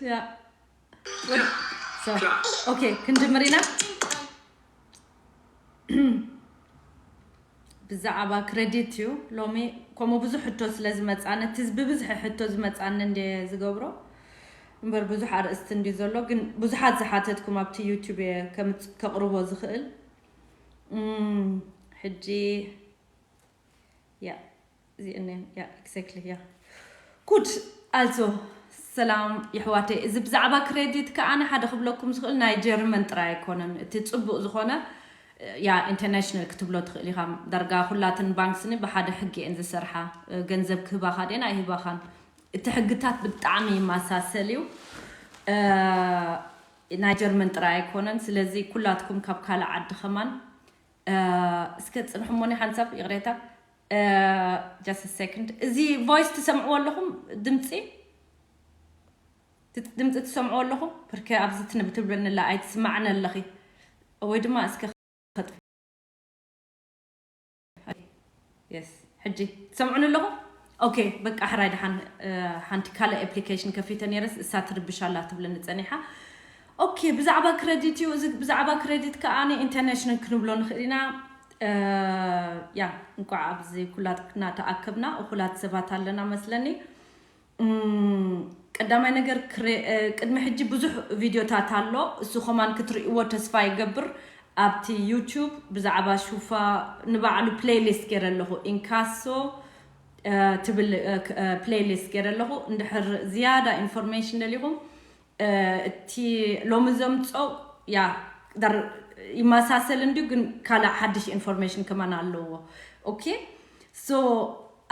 ያ ወድ- so okay ክንጅምር ኢና። ብዛዕባ ክሬዲት እዩ ሎሚ ከምኡ ብዙሕ ሕቶ ስለ ዝመፃኒ እቲ ብብዝሒ ሕቶ ዝመፃኒ እንደ ዝገብሮ እምበር ብዙሕ ኣርእስቲ እንዲ ዘሎ ግን ብዙሓት ዝሓተትኩም ኣብቲ ዩቲብ ከቕርቦ ዝኽእል ሕጂ ያ እዚእነ ያ exactly ያ good also ሰላም ይሕዋተይ እዚ ብዛዕባ ክሬዲት ከዓነ ሓደ ክብለኩም ዝኽእል ናይ ጀርመን ጥራይ ኣይኮነን እቲ ፅቡቅ ዝኾነ ያ ኢንተርናሽናል ክትብሎ ትኽእል ኢኻ ዳርጋ ኩላትን ባንክስኒ ብሓደ ሕጊ እየን ዝሰርሓ ገንዘብ ክህባኻ ደን ኣይህባኻን እቲ ሕግታት ብጣዕሚ ይመሳሰል እዩ ናይ ጀርመን ጥራይ ኣይኮነን ስለዚ ኩላትኩም ካብ ካልእ ዓዲ ከማን እስከ ፅንሕሞኒ ሓንሳብ ይቕሬታ just second እዚ voice ትሰምዕዎ ኣለኹም ድምፂ ድምፂ ትሰምዕዎ ኣለኹም ብርከ ኣብዚ ትንብ ትብለንላ ኣይትስማዕን ኣለኺ ወይ ድማ እስከ yes ሕጂ ትሰምዑን ኣለኹም okay በቃ ሕራይ ደሓን ሓንቲ ካልእ application ከፊተ ነይረስ እሳ ትርብሻላ ትብለኒ ፀኒሓ okay ብዛዕባ ክሬዲት እዩ እዚ ብዛዕባ ክሬዲት ከዓ ኢንተርናሽናል ክንብሎ ንኽእል ኢና ያ እንኳዕ ኣብዚ ኩላትና ተኣከብና እኹላት ሰባት ኣለና መስለኒ ቀዳማይ ነገር ቅድሚ ሕጂ ብዙሕ ቪድዮታት ኣሎ እሱ ከማን ክትርእይዎ ተስፋ ይገብር ኣብቲ ዩቱብ ብዛዕባ ሹፋ ንባዕሉ ፕሌይሊስት ገይረ ኣለኹ ኢንካሶ ትብል ፕሌይሊስት ገይረ ኣለኹ እንድሕር ዝያዳ ኢንፎርሜሽን ደሊኹም እቲ ሎሚ ዘምፆ ያ ይመሳሰል እንዲ ግን ካልእ ሓድሽ ኢንፎርሜሽን ከማን ኣለዎ okay so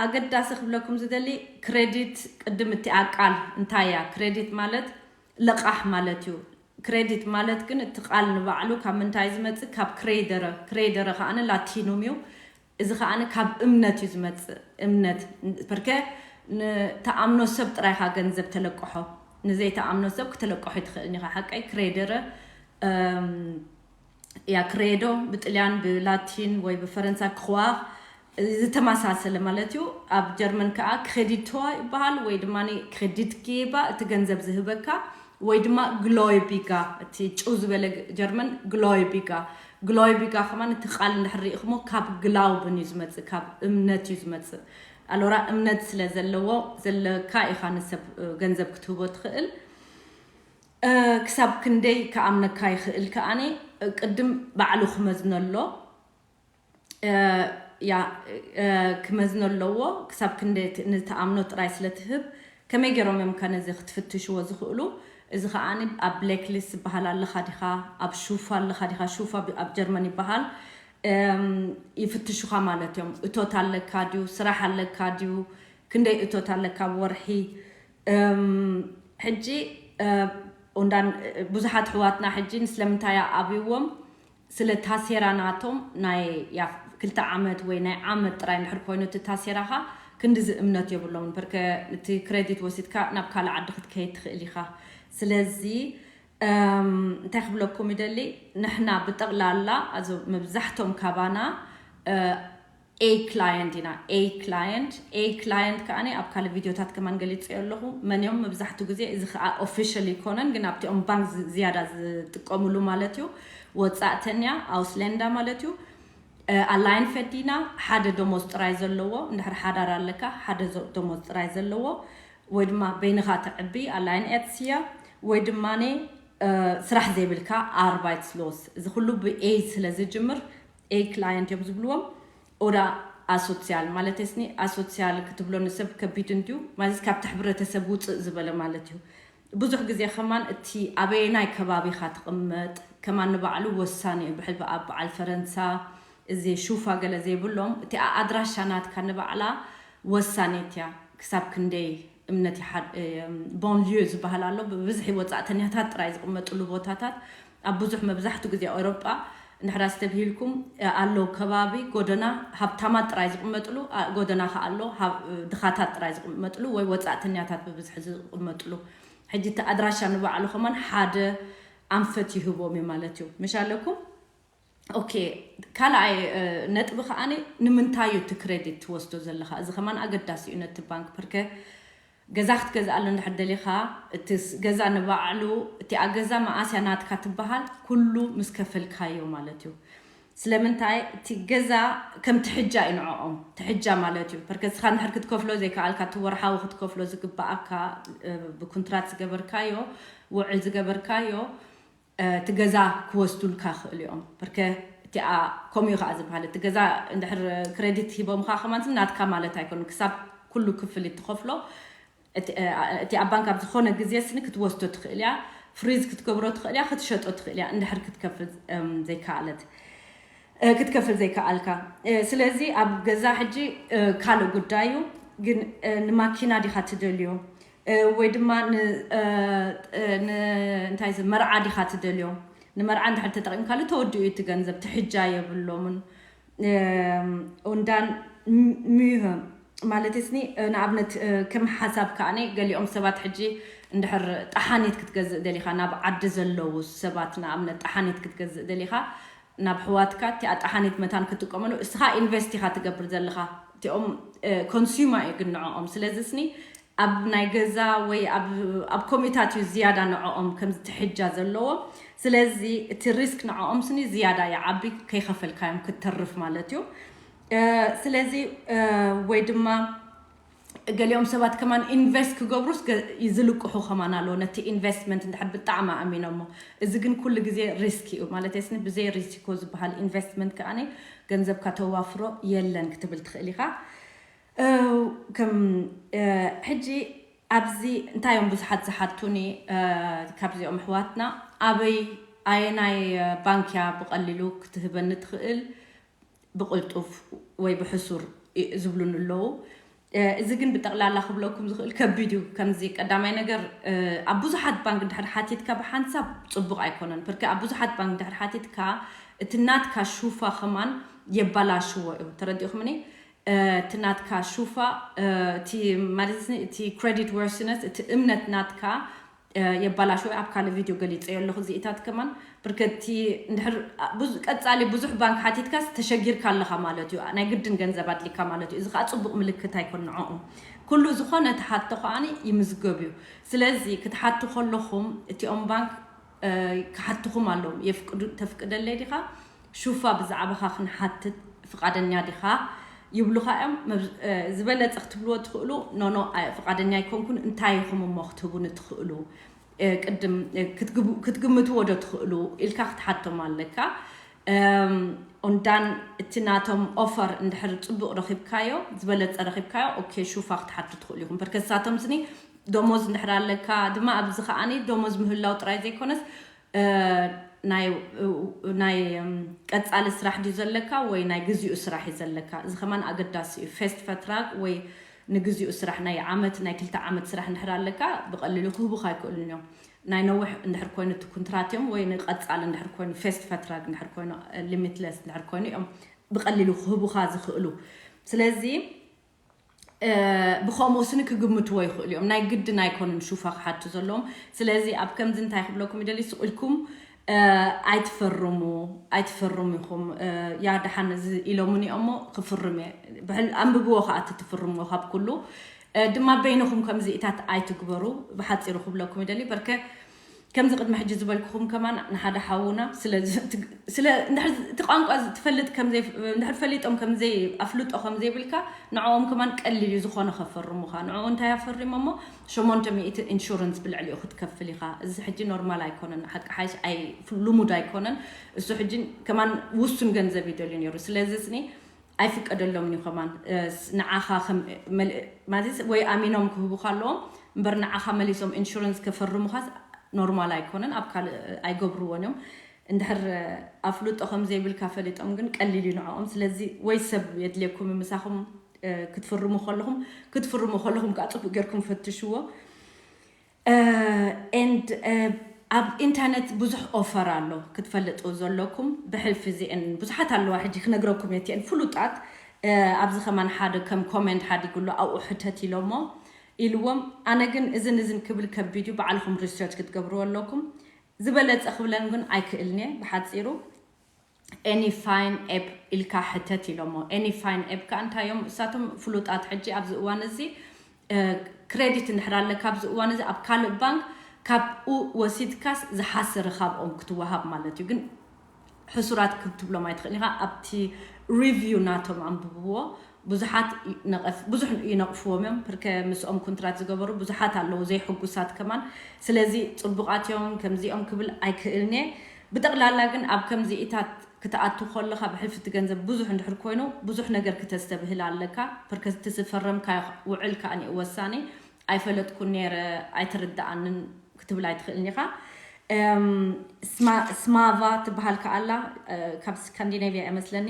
ኣገዳሲ ክብለኩም ዝደሊ ክሬዲት ቅድም እቲኣ ቃል እንታይ እያ ክሬዲት ማለት ልቓሕ ማለት እዩ ክሬዲት ማለት ግን እቲ ቃል ንባዕሉ ካብ ምንታይ ዝመፅእ ካብ ክሬደረ ክሬደረ ከዓነ ላቲኑም እዩ እዚ ከዓነ ካብ እምነት እዩ ዝመፅእ እምነት ፐርከ ንተኣምኖ ሰብ ጥራይካ ገንዘብ ተለቅሖ ንዘይተኣምኖ ሰብ ክተለቅሖ ይትኽእል ኢኻ ሓቀይ ክሬደረ ያ ክሬዶ ብጥልያን ብላቲን ወይ ብፈረንሳ ክዋ ዝተመሳሰለ ማለት እዩ ኣብ ጀርመን ከዓ ክሬዲቶ ይበሃል ወይ ድማ ክሬዲት ጌባ እቲ ገንዘብ ዝህበካ ወይ ድማ ግሎይቢጋ እቲ ጭው ዝበለ ጀርመን ግሎይቢጋ ግሎይቢጋ ከማን እቲ ቃል እንድሕር ርኢኽሞ ካብ ግላውብን እዩ ዝመፅእ ካብ እምነት እዩ ዝመፅእ ኣሎራ እምነት ስለ ዘለዎ ዘለካ ኢኻ ንሰብ ገንዘብ ክትህቦ ትኽእል ክሳብ ክንደይ ክኣምነካ ይኽእል ከኣኒ ቅድም ባዕሉ ክመዝነሎ ያ ክመዝኖ ኣለዎ ክሳብ ክንደ ንተኣምኖ ጥራይ ስለ ትህብ ከመይ ገይሮም እዮም ከ ነዚ ክትፍትሽዎ ዝኽእሉ እዚ ከዓኒ ኣብ ብሌክ ሊስት ዝበሃል ኣለኻ ዲኻ ኣብ ሹፋ ኣለኻ ዲኻ ሹፋ ኣብ ጀርመን ይበሃል ይፍትሹኻ ማለት እዮም እቶት ኣለካ ድዩ ስራሕ ኣለካ ድዩ ክንደይ እቶት ኣለካ ኣብ ወርሒ ሕጂ ኦንዳን ብዙሓት ኣሕዋትና ሕጂ ንስለምንታይ ኣብይዎም ስለ ታሴራ ናቶም ናይ ክልተ ዓመት ወይ ናይ ዓመት ጥራይ እንድሕር ኮይኑ እቲ ታሴራኻ ክንድዚ እምነት የብሎምን በርከ እቲ ክሬዲት ወሲድካ ናብ ካልእ ዓዲ ክትከይድ ትኽእል ኢኻ ስለዚ እንታይ ክብለኩም ይደሊ ንሕና ብጠቕላላ ኣዞ መብዛሕቶም ካባና A client ኢና A client A client ከዓኒ ኣብ ካልእ ቪድዮታት ከማን ገሊፀዮ ኣለኹ መን እዮም መብዛሕትኡ ግዜ እዚ ከዓ ኦፊሻል ይኮነን ግን ኣብቲኦም ባንክ ዝያዳ ዝጥቀምሉ ማለት እዩ ወፃእተኛ ኣውስሌንዳ ማለት እዩ ኣላይን ፈዲና ሓደ ደሞዝ ጥራይ ዘለዎ እንድሕር ሓዳር ኣለካ ሓደ ደሞዝ ጥራይ ዘለዎ ወይ ድማ በይንኻ ተዕቢ ኣላይን ኤትስያ ወይ ድማ ስራሕ ዘይብልካ ኣርባይትስሎስ እዚ ኩሉ ብኤ ስለ ዝጅምር ኤ ክላየንት እዮም ዝብልዎም ኦዳ ኣሶትሲያል ማለት ስኒ ኣሶትሲያል ክትብሎ ንሰብ ከቢድ እንድዩ ማለት ካብቲ ሕብረተሰብ ውፅእ ዝበለ ማለት እዩ ብዙሕ ግዜ ከማን እቲ ኣበየናይ ከባቢኻ ትቕመጥ ከማን ንባዕሉ ወሳኒ እዩ ብሕልቢ ኣብ በዓል ፈረንሳ እዚ ሹፋ ገለ ዘይብሎም እቲ ኣድራሻ ናትካ ንባዕላ ወሳኒት እያ ክሳብ ክንደይ እምነት ቦንሊዩ ዝበሃል ኣሎ ብብዝሒ ወፃእተኛታት ጥራይ ዝቕመጥሉ ቦታታት ኣብ ብዙሕ መብዛሕቱ ግዜ ኤውሮጳ እንድሕር ኣስተብሂልኩም ኣለዉ ከባቢ ጎደና ሃብታማት ጥራይ ዝቕመጥሉ ጎደና ከዓ ኣሎ ድኻታት ጥራይ ዝቕመጥሉ ወይ ወፃእተኛታት ብብዝሒ ዝቕመጥሉ ሕጂ እቲ ኣድራሻ ንባዕሉ ከማን ሓደ ኣንፈት ይህቦም እዩ ማለት እዩ ምሽ ኣለኩም ኦኬ ካልኣይ ነጥቢ ከዓኒ ንምንታይ እዩ እቲ ክሬዲት ትወስዶ ዘለካ እዚ ከማን ኣገዳሲ እዩ ነቲ ባንክ ፐርከ ገዛ ክትገዝኣሉ እንድሕር ደሊኻ፣ እቲ ስ-፣ ገዛ ንባዕሉ፣ እቲኣ ገዛ መኣስያ ናትካ ትበሃል፣ ኩሉ ምስ ከፈልካዮ ማለት እዩ። ስለምንታይ? እቲ ገዛ ከም ትሕጃ እዩ ንዕኦም፣ ትሕጃ ማለት እዩ። በርከ ንስኻ እንድሕር ክትከፍሎ ዘይከኣልካ፣ እቲ ወርሓዊ ክትከፍሎ ዝግብኣካ፣ እ፣ ብኩንትራት ዝገበርካዮ፣ ውዕል ዝገበርካዮ፣ እ፣ እቲ ገዛ ክወስዱልካ ይኽእሉ እዮም። በርከ እቲኣ ከምኡ እዩ ከዓ ዝበሃል። እቲ ገዛ እንድሕር ክሬዲት ሂቦምካ ከማን ናትካ ማለት ኣይኮኑን። ክሳብ ኩሉ ክፍል እትኸፍሎ፣ እቲ፣ እ፣ እቲ ኣብ ባንክ ኣብ ዝኾነ ግዜ ስኒ ክትወስዶ ትኽእል እያ፣ ፍሪዝ ክትገብሮ ትኽእል እያ፣ ክትሸጦ ትኽእል እያ፣ እንድሕር ክትከፍል፣ እም፣ ዘይከኣለት፣ እ፣ ክትከፍል ዘይከኣልካ። እ፣ ስለዚ ኣብ ገዛ ሕጂ፣ እ፣ ካልእ ጉዳይ እዩ። ግን፣ እ፣ ንማኪና ዲኻ ትደልዮ? እ፣ ወይ ድማ ን-፣ እ፣ እ፣ ን-፣ እንታይ ዝ-፣ መርዓ ዲኻ ትደልዮ? ንመርዓ እንድሕር ተጠቒምካሉ ተወዲኡ እቲ ገንዘብ ትሕጃ የብሎምን። እም፣ ኡንዳን ም-፣ ሚህም ማለት ስኒ፣ እ፣ ንኣብነት፣ እ፣ ከም ሓሳብ ከኣኒ ገሊኦም ሰባት ሕጂ እንድሕር ጠሓኒት ክትገዝእ ደሊኻ፣ ናብ ዓዲ ዘለዉ ሰባት ንኣብነት ጠሓኒት ክትገዝእ ደሊኻ፣ ናብ ኣሕዋትካ እቲኣ ጠሓኒት መታን ክትጥቀመሉ፣ እስኻ ኢንቨስት ኢኻ ትገብር ዘለኻ። እቲኦም፣ እ፣ ኮንሱማ እዩ ግን ንዕኦም። ስለዚ ስኒ ኣብ ናይ ገዛ ወይ ኣብ፣ ኣብ ኮሚታት እዩ ዝያዳ ንዕኦም ከም ትሕጃ ዘለዎ። ስለዚ እቲ ሪስክ ንዕኦም ስኒ ዝያዳ ይዓቢ፣ ከይኸፈልካዮም ክትተርፍ ማለት እዩ። እ፣ ስለዚ፣ እ፣ ወይ ድማ ገሊኦም ሰባት ከማን ኢንቨስት ክገብሩስ ገ-፣ ዝልቅሑ ከማን ኣለዎ፣ ነቲ ኢንቨስትመንት እንድሕር ብጣዕሚ ኣሚኖሞ። እዚ ግን ኩሉ ግዜ ሪስክ እዩ ማለት ስኒ፣ ብዘይ ሪስኮ ዝበሃል ኢንቨስትመንት ከኣኒ ገንዘብካ ተዋፍሮ የለን ክትብል ትኽእል ኢኻ። እ፣ ከም፣ እ፣ ሕጂ ኣብዚ እንታይ እዮም ብዙሓት ዝሓቱኒ፣ እ፣ ካብዚኦም ኣሕዋትና፣ ኣበይ፣ ኣየናይ፣ እ፣ ባንክ እያ ብቐሊሉ ክትህበኒ ትኽእል ብቕልጡፍ ወይ ብሕሱር እ-፣ ዝብሉኒ ኣለዉ። እ፣ እዚ ግን ብጠቕላላ ክብለኩም ዝኽእል ከቢድ እዩ። ከምዚ ቀዳማይ ነገር፣ እ፣ ኣብ ብዙሓት ባንክ እንድሕር ሓቲትካ ብሓንሳብ ጽቡቕ ኣይኮነን። ብርክ ኣብ ብዙሓት ባንክ እንድሕር ሓቲትካ እቲ ናትካ ሹፋ ከማን የባላሽዎ እዩ። ተረዲእኹምኒ? እ፣ እቲ ናትካ ሹፋ፣ እ፣ እቲ ማለት ስ-፣ እቲ ክሬዲት ወርሲነስ፣ እቲ እምነት ናትካ፣ እ፣ የባላሽዎ። ኣብ ካልእ ቪድዮ ገሊጸዮ ኣለኹ እዚኢታት ከማን። ብርከቲ እንድሕር፣ አ፣ ብዙ-፣ ቀጻሊ ብዙሕ ባንክ ሓቲትካስ ተሸጊርካ ኣለኻ ማለት እዩ። ናይ ግድን ገንዘብ ኣድሊካ ማለት እዩ። እዚ ኸኣ ጽቡቕ ምልክት ኣይኮን ንዕኦም። ኩሉ ዝኾነ ተሓቶ ከኣኒ ይምዝገብ እዩ። ስለዚ ክትሓቱ ከለኹም እቲኦም ባንክ፣ እ፣ ክሓትኹም ኣለዎም። የፍቅዱ-፣ ተፍቅደለይ ዲኻ? ሹፋ ብዛዕባኻ ክንሓትት ፍቓደኛ ዲኻ? ይብሉኻ እዮም። መብ-፣ እ፣ ዝበለጸ ክትብልዎ ትኽእሉ፣ ኖ፣ ኖ፣ ኣይ-፣ ፍቓደኛ ኣይኮንኩን፣ እንታይ ኢኹም እሞ ክትህቡኒ ትኽእሉ? እ፣ ቅድም፣ እ፣ ክትግቡ-፣ ክትግምትዎ ዶ ትኽእሉ ኢልካ ክትሓቶም ኣለካ። እም፣ ኦንዳን እቲ ናቶም ኦፈር እንድሕር ጽቡቕ ረኺብካዮ፣ ዝበለጸ ረኺብካዮ፣ ኦኬ፣ ሹፋ ክትሓቱ ትኽእሉ ኢኹም። በርከ ንሳቶም ስኒ ደሞዝ እንድሕር ኣለካ ድማ፣ ኣብዚ ከኣኒ ደሞዝ ምህላው ጥራይ ዘይኮነስ፣ እ፣ ናይ፣ እ፣ ናይ፣ እም፣ ቀጻሊ ስራሕ ድዩ ዘለካ ወይ ናይ ግዜኡ ስራሕ እዩ ዘለካ? እዚ ከማን ኣገዳሲ እዩ። ፌስት ፈትራግ ወይ ንግዜኡ ስራሕ ናይ ዓመት፣ ናይ ክልተ ዓመት ስራሕ እንድሕር ኣለካ፣ ብቐሊሉ ክህቡኻ ኣይክእሉን እዮም። ናይ ነዊሕ እንድሕር ኮይኑ እቲ ኩንትራት እዮም፣ ወይ ንቐጻሊ እንድሕር ኮይኑ፣ ፌስት ፈትራግ እንድሕር ኮይኑ፣ እ፣ ሊሚትለስ እንድሕር ኮይኑ እዮም ብቐሊሉ ክህቡኻ ዝኽእሉ። ስለዚ፣ እ፣ ብኸምኡ ስኒ ክግምትዎ ይኽእሉ እዮም። ናይ ግድን ኣይኮኑን ሹፋ ክሓቱ ዘለዎም። ስለዚ ኣብ ከምዚ እንታይ ክብለኩም ይደሊ፣ ስቕ ኢልኩም፣ እ፣ ኣይትፈርሙ፣ ኣይትፈርሙ ኢኹም። እ፣ ያ ደሓን እዚ ኢሎሙኒ እሞ ክፍርም እየ። ብሕል-፣ ኣንብብዎ ከኣ እቲ ትፍርምዎ ካብ ኩሉ። እ፣ ድማ በይንኹም ከምዚኢታት ኣይትግበሩ። ብሓጺሩ ክብለኩም ይደሊ። በርከ ከምዚ ቅድሚ ሕጂ ዝበልኩኹም ከማን ንሓደ ሓውና ስለ ዝ-፣ ት-፣ ስለ እንድሕር ዝ-፣ እቲ ቋንቋ ዝ-፣ ትፈልጥ ከም ዘይ-፣ እንድሕር ፈሊጦም ከም ዘይ-፣ ኣፍልጦ ከም ዘይብልካ ንዕኦም ከማን ቀሊል እዩ ዝኾነ ከፈርሙኻ። ንዕኡ እንታይ ኣፈሪሞሞ ሸሞንተ ሚእቲ ኢንሹራንስ ብልዕሊኡ ክትከፍል ኢኻ። እዚ ሕጂ ኖርማል ኣይኮነን፣ ሓቂ ሓይሽ ኣይ-፣ ልሙድ ኣይኮነን። እሱ ሕጂ ከማን ውሱን ገንዘብ ይደልዩ ነይሩ። ስለዚ ስኒ ኣይፍቀደሎምን እዩ ከማን፣ እ፣ ስ-፣ ንዓኻ ከም መልእ-፣ ማለት ወይ ኣሚኖም ክህቡኻ ኣለዎም እምበር ንዓኻ መሊሶም ኢንሹራንስ ከፈርሙኻስ ኖርማል ኣይኮነን፣ ኣብ ካልእ ኣይገብርዎን እዮም። እንድሕር፣ እ፣ ኣፍልጦ ከም ዘይብልካ ፈሊጦም ግን ቀሊል እዩ ንዕኦም። ስለዚ ወይ ሰብ የድልየኩም ምሳኹም፣ እ፣ ክትፍርሙ ከለኹም፣ ክትፍርሙ ከለኹም ከዓ ጽቡቅ ጌርኩም ፈትሽዎ። እ፣ ኤንድ፣ እ፣ ኣብ ኢንተርነት ብዙሕ ኦፈር ኣሎ ክትፈልጡ ዘለኩም። ብሕልፊ እዚአን ብዙሓት ኣለዋ፣ ሕጂ ክነግረኩም እየ። እቲአን ፍሉጣት፣ እ፣ ኣብዚ ከማን ሓደ ከም ኮሜንት ሓዲጉ ኣሎ፣ ኣብኡ ሕተት ኢሎሞ፣ ኢልዎም። ኣነ ግን እዝን እዝን ክብል ከቢድ እዩ፣ ባዕልኹም ሪሰርች ክትገብርዎ ኣለኩም። ዝበለጸ ክብለን ግን ኣይክእልን እየ። ብሓጺሩ ኤኒ ፋይን ኤፕ ኢልካ ሕተት ኢሎሞ። ኤኒ ፋይን ኤፕ ከኣ እንታይ እዮም? እሳቶም ፍሉጣት ሕጂ ኣብዚ እዋን እዚ፣ ክሬዲት እንድሕር ኣለካ ኣብዚ እዋን እዚ ኣብ ካልእ ባንክ ካብኡ ወሲድካስ ዝሓስር ካብኦም ክትወሃብ ማለት እዩ። ግን ሕሱራት ክትብሎም ኣይትኽእል ኢኻ። ኣብቲ ሪቪው ናቶም ኣንብብዎ። ብዙሓት ነቐፍ ብዙሕ ይነቕፍዎም እዮም። ፕርከ ምስኦም ኩንትራት ዝገበሩ ብዙሓት ኣለዉ ዘይሕጉሳት ከማን። ስለዚ ጽቡቓት እዮም ከምዚኦም ክብል ኣይክእልን እየ። ብጠቕላላ ግን ኣብ ከምዚኢታት ክትኣቱ ከለኻ ብሕልፊ እቲ ገንዘብ ብዙሕ እንድሕር ኮይኑ ብዙሕ ነገር ክተስተብህል ኣለካ። ፕርከ እቲ ዝፈረምካዮ ውዕል ከኣ ወሳኒ። ኣይፈለጥኩን ነይረ ኣይተረድኣንን ክትብል ኣይትኽእልን ኢኻ። ስማቫ ትበሃል ከኣላ ካብ ስካንዲኔቪያ እመስለኒ።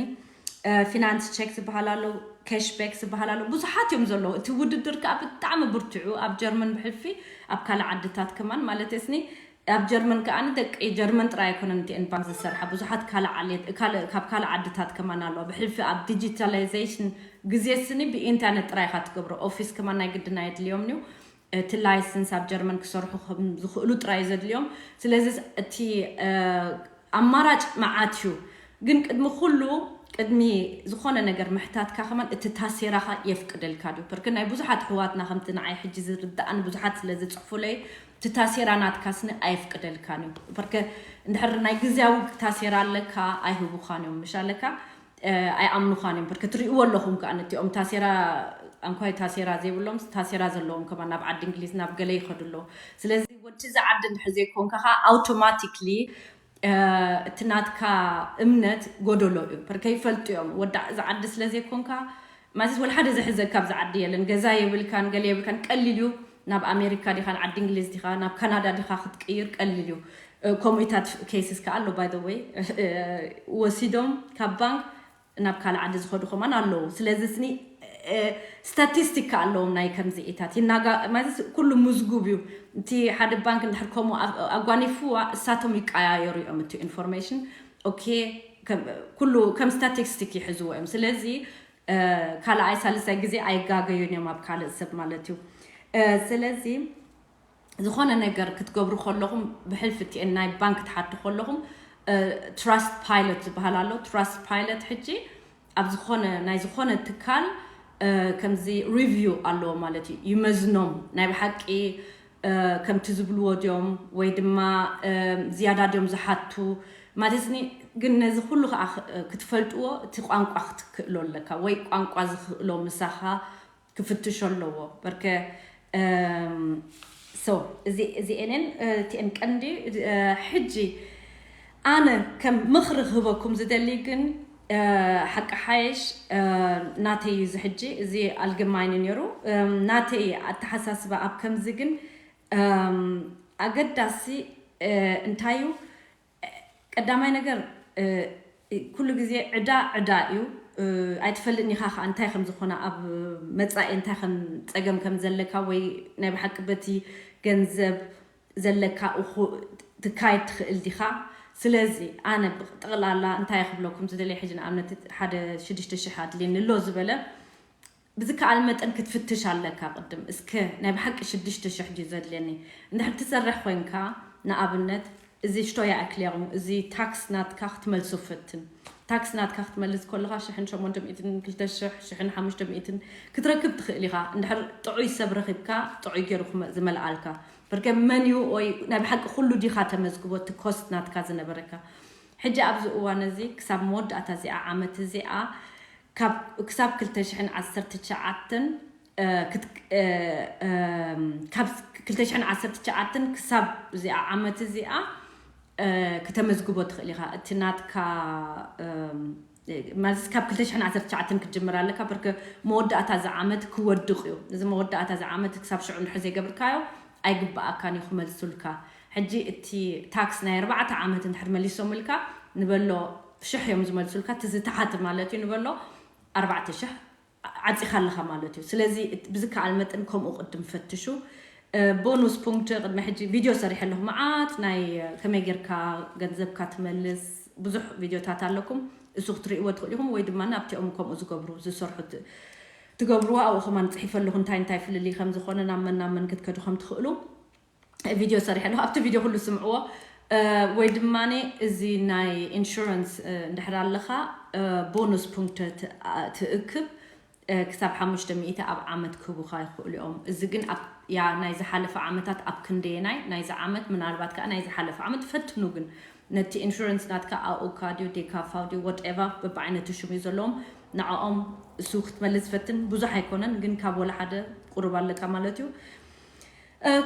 ፊናንስ ቼክ ዝበሃል ኣሎ፣ ካሽባክ ዝበሃል ኣሎ፣ ብዙሓት እዮም ዘለዉ። እቲ ውድድር ከዓ ብጣዕሚ ብርትዑ ኣብ ጀርመን ብሕልፊ ኣብ ካልእ ዓድታት ከማን ማለት ስኒ ኣብ ጀርመን ከዓ ደቂ ጀርመን ጥራይ ኣይኮነን እቲኤን ባንክ ዝሰርሓ ብዙሓት ካልእ ዓሌት ካልእ- ካብ ካልእ ዓድታት ከማን ኣለዋ። ብሕልፊ ኣብ ዲጂታላይዜሽን ግዜ ስኒ ብኢንተርነት ጥራይ ኢኻ ትገብሮ። ኦፊስ ከማን ናይ ግድን ኣየድልዮም እዩ። እቲ ላይሰንስ ኣብ ጀርመን ክሰርሑ ከም ዝኽእሉ ጥራይ ዘድልዮም። ስለዚ እቲ ኣማራጭ መዓት እዩ። ግን ቅድሚ ኩሉ ቅድሚ ዝኾነ ነገር ምሕታትካ ከማን እቲ ታሴራኻ የፍቅደልካ ድዩ? ፐርክ ናይ ብዙሓት ኣሕዋትና ከምቲ ንዓይ ሕጂ ዝርድኣኒ ብዙሓት ስለ ዝጽሕፉለይ እቲ ታሴራ ናትካ ስኒ ኣየፍቅደልካን እዩ። ፐርክ እንድሕር ናይ ግዜያዊ ታሴራ ኣለካ ኣይህቡኻን እዮም ምሽ ኣለካ ኣይኣምኑኻን እዮም። ፐርክ ትሪእዎ ኣለኹም ከዓ ነቲኦም ታሴራ ኣንኳይ ታሴራ ዘይብሎም ታሴራ ዘለዎም ከማን ናብ ዓዲ እንግሊዝ ናብ ገለ ይኸዱ ኣለዉ። ስለዚ ወዲ እዚ ዓዲ እንድሕር ዘይኮንካ ከዓ ኣውቶማቲክሊ እቲ ናትካ እምነት ጎደሎ እዩ። ፐርከ ይፈልጡ እዮም ወዳ እዚ ዓዲ ስለ ዘይኮንካ ማለት ወላ ሓደ ዝሕዘካ ኣብዚ ዓዲ የለን። ገዛ የብልካን ገለ የብልካን ቀሊል እዩ። ናብ ኣሜሪካ ዲኻ ንዓዲ እንግሊዝ ዲኻ ናብ ካናዳ ዲኻ ክትቅይር ቀሊል እዩ። ከምኡታት ኬስስ ከዓ ኣሎ ባይ ወይ ወሲዶም ካብ ባንክ ናብ ካልእ ዓዲ ዝኸዱ ከማን ኣለዉ። ስለዚ ስኒ ስታቲስቲካ ኣለዎም ናይ ከምዚኢታት ይናጋ ማለት ኩሉ ምዝጉብ እዩ። እቲ ሓደ ባንክ እንድሕር ከምኡ ኣጓኒፍዋ እሳቶም ይቀያየሩ እዮም እቲ ኢንፎርሜሽን። ኦኬ ኩሉ ከም ስታቲስቲክ ይሕዝዎ እዮም። ስለዚ ካልኣይ ሳልሳይ ግዜ ኣይጋገዩን እዮም ኣብ ካልእ ሰብ ማለት እዩ። ስለዚ ዝኾነ ነገር ክትገብሩ ከለኹም ብሕልፊ እቲኤን ናይ ባንክ ትሓቱ ከለኹም ትራስት ፓይለት ዝበሃል ኣሎ። ትራስት ፓይለት ሕጂ ኣብ ዝኾነ ናይ ዝኾነ ትካል ከምዚ ሪቪው ኣለዎ ማለት እዩ። ይመዝኖም ናይ ብሓቂ ከምቲ ዝብልዎ ድዮም ወይ ድማ ዝያዳ ድዮም ዝሓቱ ማለት ግን ነዚ ኩሉ ከዓ ክትፈልጥዎ እቲ ቋንቋ ክትክእሎ ኣለካ ወይ ቋንቋ ዝኽእሎ ምሳኻ ክፍትሾ ኣለዎ። በርከ so እዚ እዚኤንን እቲኤን ቀንዲ ሕጂ ኣነ ከም ምኽሪ ክህበኩም ዝደሊ ግን ሓቂ ሓየሽ ናተይ እዚ ሕጂ እዚ ኣልግማይኒ ነይሩ ናተይ ኣተሓሳስባ ኣብ ከምዚ ግን ኣገዳሲ እንታይ እዩ ቀዳማይ ነገር ኩሉ ግዜ ዕዳ ዕዳ እዩ። ኣይትፈልጥን ኢኻ ከዓ እንታይ ከም ዝኾነ ኣብ መፃኢ እንታይ ከም ፀገም ከም ዘለካ ወይ ናይ ብሓቂ በቲ ገንዘብ ዘለካ ትካየድ ትኽእል ዲኻ? ስለዚ ኣነ ብጠቕላላ እንታይ ክብለኩም ዝደለየ ሕጂ ንኣብነት ሓደ ሽዱሽተ ሽሕ ኣድልየኒ ኣሎ ዝበለ ብዝከኣል መጠን ክትፍትሽ ኣለካ ቅድም እስከ ናይ ብሓቂ ሽዱሽተ ሽሕ ድዩ ዘድልየኒ እንድሕር ትሰርሕ ኮይንካ ንኣብነት እዚ ሽቶያ ኣክሊያኹም እዚ ታክስ ናትካ ክትመልሱ ፈትን ታክስ ናትካ ክትመልስ ከለካ ሽሕን ሸሞንተ ሚእትን ክልተ ሽሕ ሽሕን ሓሙሽተ ሚእትን ክትረክብ ትኽእል ኢኻ እንድሕር ጥዑይ ሰብ ረኺብካ ጥዑይ ገይሩ ዝመልኣልካ በርከ መን እዩ ወይ ናይ ብሓቂ ኩሉ ዲኻ ተመዝግቦ እቲ ኮስት ናትካ ዝነበረካ ሕጂ ኣብዚ እዋን እዚ ክሳብ መወዳእታ እዚኣ ዓመት እዚኣ ክሳብ ክልተ ሽሕን ዓሰርተ ትሽዓተን ካብ ክልተ ሽሕን ዓሰርተ ትሽዓተን ክሳብ እዚኣ ዓመት እዚኣ ክተመዝግቦ ትኽእል ኢኻ እቲ ናትካ ማለት ካብ ክልተ ሽሕን ዓሰርተ ትሽዓተን ክትጅምር ኣለካ በርከ መወዳእታ እዚ ዓመት ክወድቕ እዩ እዚ መወዳእታ እዚ ዓመት ክሳብ ሽዑ እንድሕር ዘይገብርካዮ ኣይግበኣካን እዩ ክመልሱልካ ሕጂ እቲ ታክስ ናይ ኣርባዕተ ዓመት እንድሕር መሊሶምልካ ንበሎ ሽሕ እዮም ዝመልሱልካ እቲ ዝተሓተ ማለት እዩ ንበሎ ኣርባዕተ ሽሕ ዓፂኻ ኣለኻ ማለት እዩ ስለዚ ብዝከኣል መጠን ከምኡ ቅድም ፈትሹ ቦኑስ ፑንክት ቅድሚ ሕጂ ቪድዮ ሰሪሐ ኣለኹ መዓት ናይ ከመይ ጌርካ ገንዘብካ ትመልስ ብዙሕ ቪድዮታት ኣለኩም እሱ ክትርእይዎ ትኽእሉ ኢኹም ወይ ድማ ኣብቲኦም ከምኡ ዝገብሩ ዝሰርሑ ትገብርዎ ኣብኡ ከማን ፅሒፈ ኣለኹ እንታይ እንታይ ፍልልይ ከም ዝኾነ ናብ መን ናብ መን ክትከዱ ከም ትኽእሉ ቪድዮ ሰሪሐ ኣለኹ ኣብቲ ቪድዮ ኩሉ ስምዕዎ ወይ ድማ እዚ ናይ ኢንሹራንስ እንድሕር ኣለኻ ቦኑስ ፑንክት ትእክብ ክሳብ ሓሙሽተ ሚእቲ ኣብ ዓመት ክህቡኻ ይኽእሉ እዮም። እዚ ግን ያ ናይ ዝሓለፈ ዓመታት ኣብ ክንደየናይ ናይዚ ዓመት፣ ምናልባት ከዓ ናይ ዝሓለፈ ዓመት ፈትኑ። ግን ነቲ ኢንሹረንስ ናትካ ኣኡካ ድዩ ዴካፋው ድዩ ወትኤቨር በብዓይነቱ ሽም እዩ ዘለዎም። ንዕኦም እሱ ክትመልስ ፈትን። ብዙሕ ኣይኮነን ግን ካብ ወላ ሓደ ቁሩብ ኣለካ ማለት እዩ።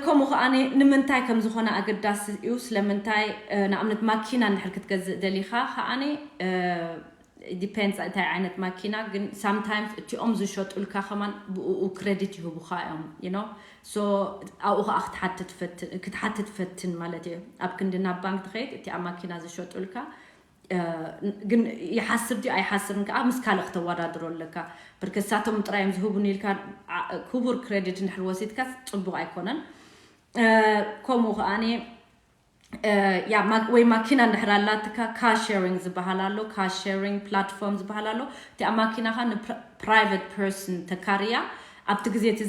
ከምኡ ከዓኒ ንምንታይ ከም ዝኾነ ኣገዳሲ እዩ። ስለምንታይ ንኣብነት ማኪና እንድሕር ክትገዝእ ደሊኻ ከዓኒ ዲፔንድስ እንታይ ዓይነት ማኪና። ግን ሳምታይምስ እቲኦም ዝሸጡልካ ከማን ብኡ ክሬዲት ይህቡኻ እዮም። ዩ ኖ ሶ ኣብኡ ከዓ ክትሓትት ፈትን ማለት እዩ። ኣብ ክንዲ ናብ ባንክ ትኸይድ እቲኣ ማኪና ዝሸጡልካ ግን ይሓስብ ድዩ ኣይሓስብን ከዓ ምስ ካልእ ክተወዳድሮ ኣለካ። ብርከሳቶም ጥራዮም ዝህቡን ኢልካ ክቡር ክሬዲት እንድሕር ወሲድካ ፅቡቅ ኣይኮነን። ከምኡ ከዓኒ ወይ ማኪና እንድሕር ኣላትካ ካር ሸሪንግ ዝበሃል ኣሎ። ካር ሸሪንግ ፕላትፎርም ዝበሃል ኣሎ። እቲኣ ማኪናኻ ንፕራይቨት ፐርሰን ተካርያ ኣብቲ ግዜ እቲ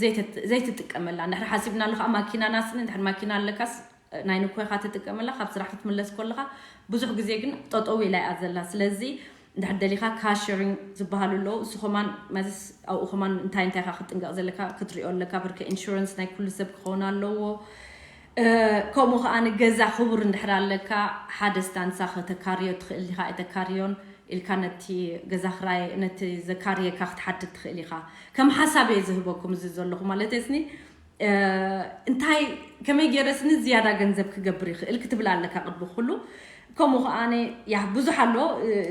ዘይትጥቀመላ እንድሕር ሓሲብና ኣሎ ከዓ ማኪና ናስኒ እንድሕር ማኪና ኣለካስ ናይ ንኮይኻ ትጥቀመላ ካብ ስራሕ ክትምለስ ከለኻ ብዙሕ ግዜ ግን ጠጠው ኢላ እያ ዘላ። ስለዚ እንድሕር ደሊኻ ካር ሸሪንግ ዝበሃሉ ኣለዉ። እሱ ከማን ማለትስ ኣብኡ ከማን እንታይ እንታይ ኢኻ ክትጥንቀቕ ዘለካ ክትሪኦ ኣለካ። ብርከ ኢንሹረንስ ናይ ኩሉ ሰብ ክኸውን ኣለዎ። ከምኡ ከዓ ንገዛ ክቡር እንድሕር ኣለካ ሓደ ስታንሳ ከተካርዮ ትኽእል ኢኻ ኣይተካርዮን ኢልካ ነቲ ገዛ ክራይ ነቲ ዘካርየካ ክትሓትት ትኽእል ኢኻ። ከም ሓሳብ እየ ዝህበኩም እዚ ዘለኹ ማለት ስኒ እንታይ ከመይ ገይረስኒ ዝያዳ ገንዘብ ክገብር ይኽእል ክትብል ኣለካ ቅድሚ ኩሉ። ከምኡ ከዓኒ ያ ብዙሕ ኣሎ።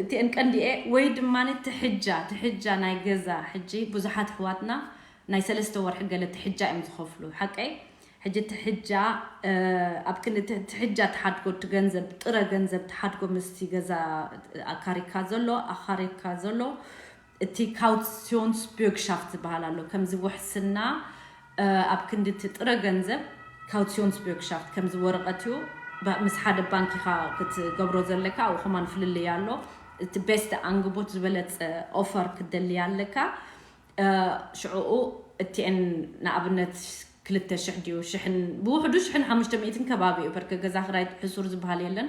እቲአን ቀንዲኤ ወይ ድማ ትሕጃ ትሕጃ ናይ ገዛ ሕጂ ብዙሓት ኣሕዋትና ናይ ሰለስተ ወርሒ ገለ ትሕጃ እዮም ዝኸፍሉ ሓቀይ። ሕጂ ትሕጃ ኣብ ክንዲ ትሕጃ ትሓድጎ እቲ ገንዘብ ጥረ ገንዘብ ትሓድጎ ምስቲ ገዛ ኣካሪካ ዘሎ ኣኻሪካ ዘሎ እቲ ካውሲዮንስ ቢርግሻፍት ዝበሃል ኣሎ። ከምዚ ውሕስና ኣብ ክንዲ እቲ ጥረ ገንዘብ ካውሲዮንስ ቢርግሻፍት ከምዚ ወረቐት እዩ። ምስ ሓደ ባንክ ኢኻ ክትገብሮ ዘለካ። ኣብኡ ከማን ፍልልይ ኣሎ። እቲ ቤስት ኣንግቦት ዝበለፀ ኦፈር ክትደሊ ኣለካ። ሽዕኡ እቲኤን ንኣብነት ክልተ ሽሕ ድዩ ሽሕን ብውሕዱ ሽሕን ሓሙሽተ ሚእትን ከባቢ እዩ። በርከ ገዛ ክራይ ሕሱር ዝበሃል የለን።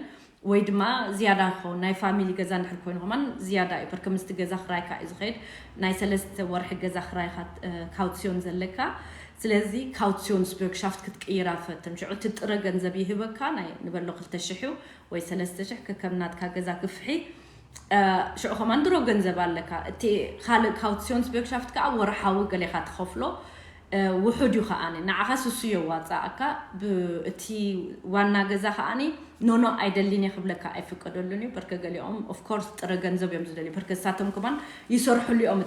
ወይ ድማ ዝያዳ ክኸውን ናይ ፋሚሊ ገዛ እንድሕር ኮይኑ ከማን ዝያዳ እዩ። በርከ ምስቲ ገዛ ክራይካ እዩ ዝኸይድ። ናይ ሰለስተ ወርሒ ገዛ ክራይካ ካውሲዮን ዘለካ። ስለዚ ካውሲዮን ስቢርግሻፍት ክትቅይራ ፈትን። ሽዑ እቲ ጥረ ገንዘብ ይህበካ ናይ ንበሎ ክልተ ሽሕ እዩ ወይ ሰለስተ ሽሕ ከከም ናትካ ገዛ ክፍሒ። ሽዑ ከማን ድሮ ገንዘብ ኣለካ። እቲ ካልእ ካውሲዮን ስቢርግሻፍት ከዓ ወርሓዊ ገሌኻ ትኸፍሎ። ውሑድ እዩ ከዓኒ ንዓኻ ስሱ የዋፅኣካ። እቲ ዋና ገዛ ከዓኒ ኖኖ ኣይደሊን እየ ክብለካ ኣይፍቀደሉን እዩ። በርከ ገሊኦም ኦፍኮርስ ጥረ ገንዘብ እዮም ዝደልዩ። በርከ እሳቶም ከማን ይሰርሕሉ እዮም።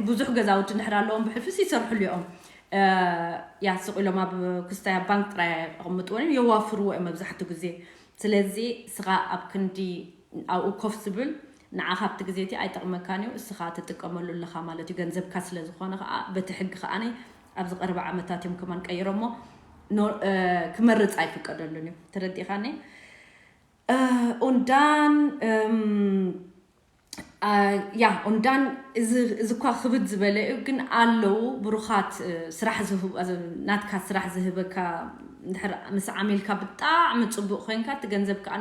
ብዙሕ ገዛውቲ እንድሕር ኣለዎም ብሕልፊስ ይሰርሕሉ እዮም። ያ ስቕ ኢሎም ኣብ ክስታይ ኣብ ባንክ ጥራይ ኣቕምጥዎ እዮም የዋፍርዎ እዮም መብዛሕትኡ ግዜ። ስለዚ ስኻ ኣብ ክንዲ ኣብኡ ኮፍ ዝብል ንዓኻ ኣብቲ ግዜ እቲ ኣይጠቕመካን እዩ። እስኻ ትጥቀመሉ ኣለኻ ማለት እዩ። ገንዘብካ ስለ ዝኾነ ከዓ በቲ ሕጊ ከዓኒ ኣብዚ ቀረባ ዓመታት እዮም ከማን ቀይሮሞ ክመርፅ ኣይፍቀደሉን እዩ። ተረዲእኻኒ? ኡንዳን ያ ኡንዳን እዚ እኳ ክብድ ዝበለ እዩ ግን ኣለዉ ብሩኻት ስራሕ ናትካ ስራሕ ዝህበካ። ምስ ዓሚልካ ብጣዕሚ ፅቡቅ ኮይንካ እቲ ገንዘብ ከዓ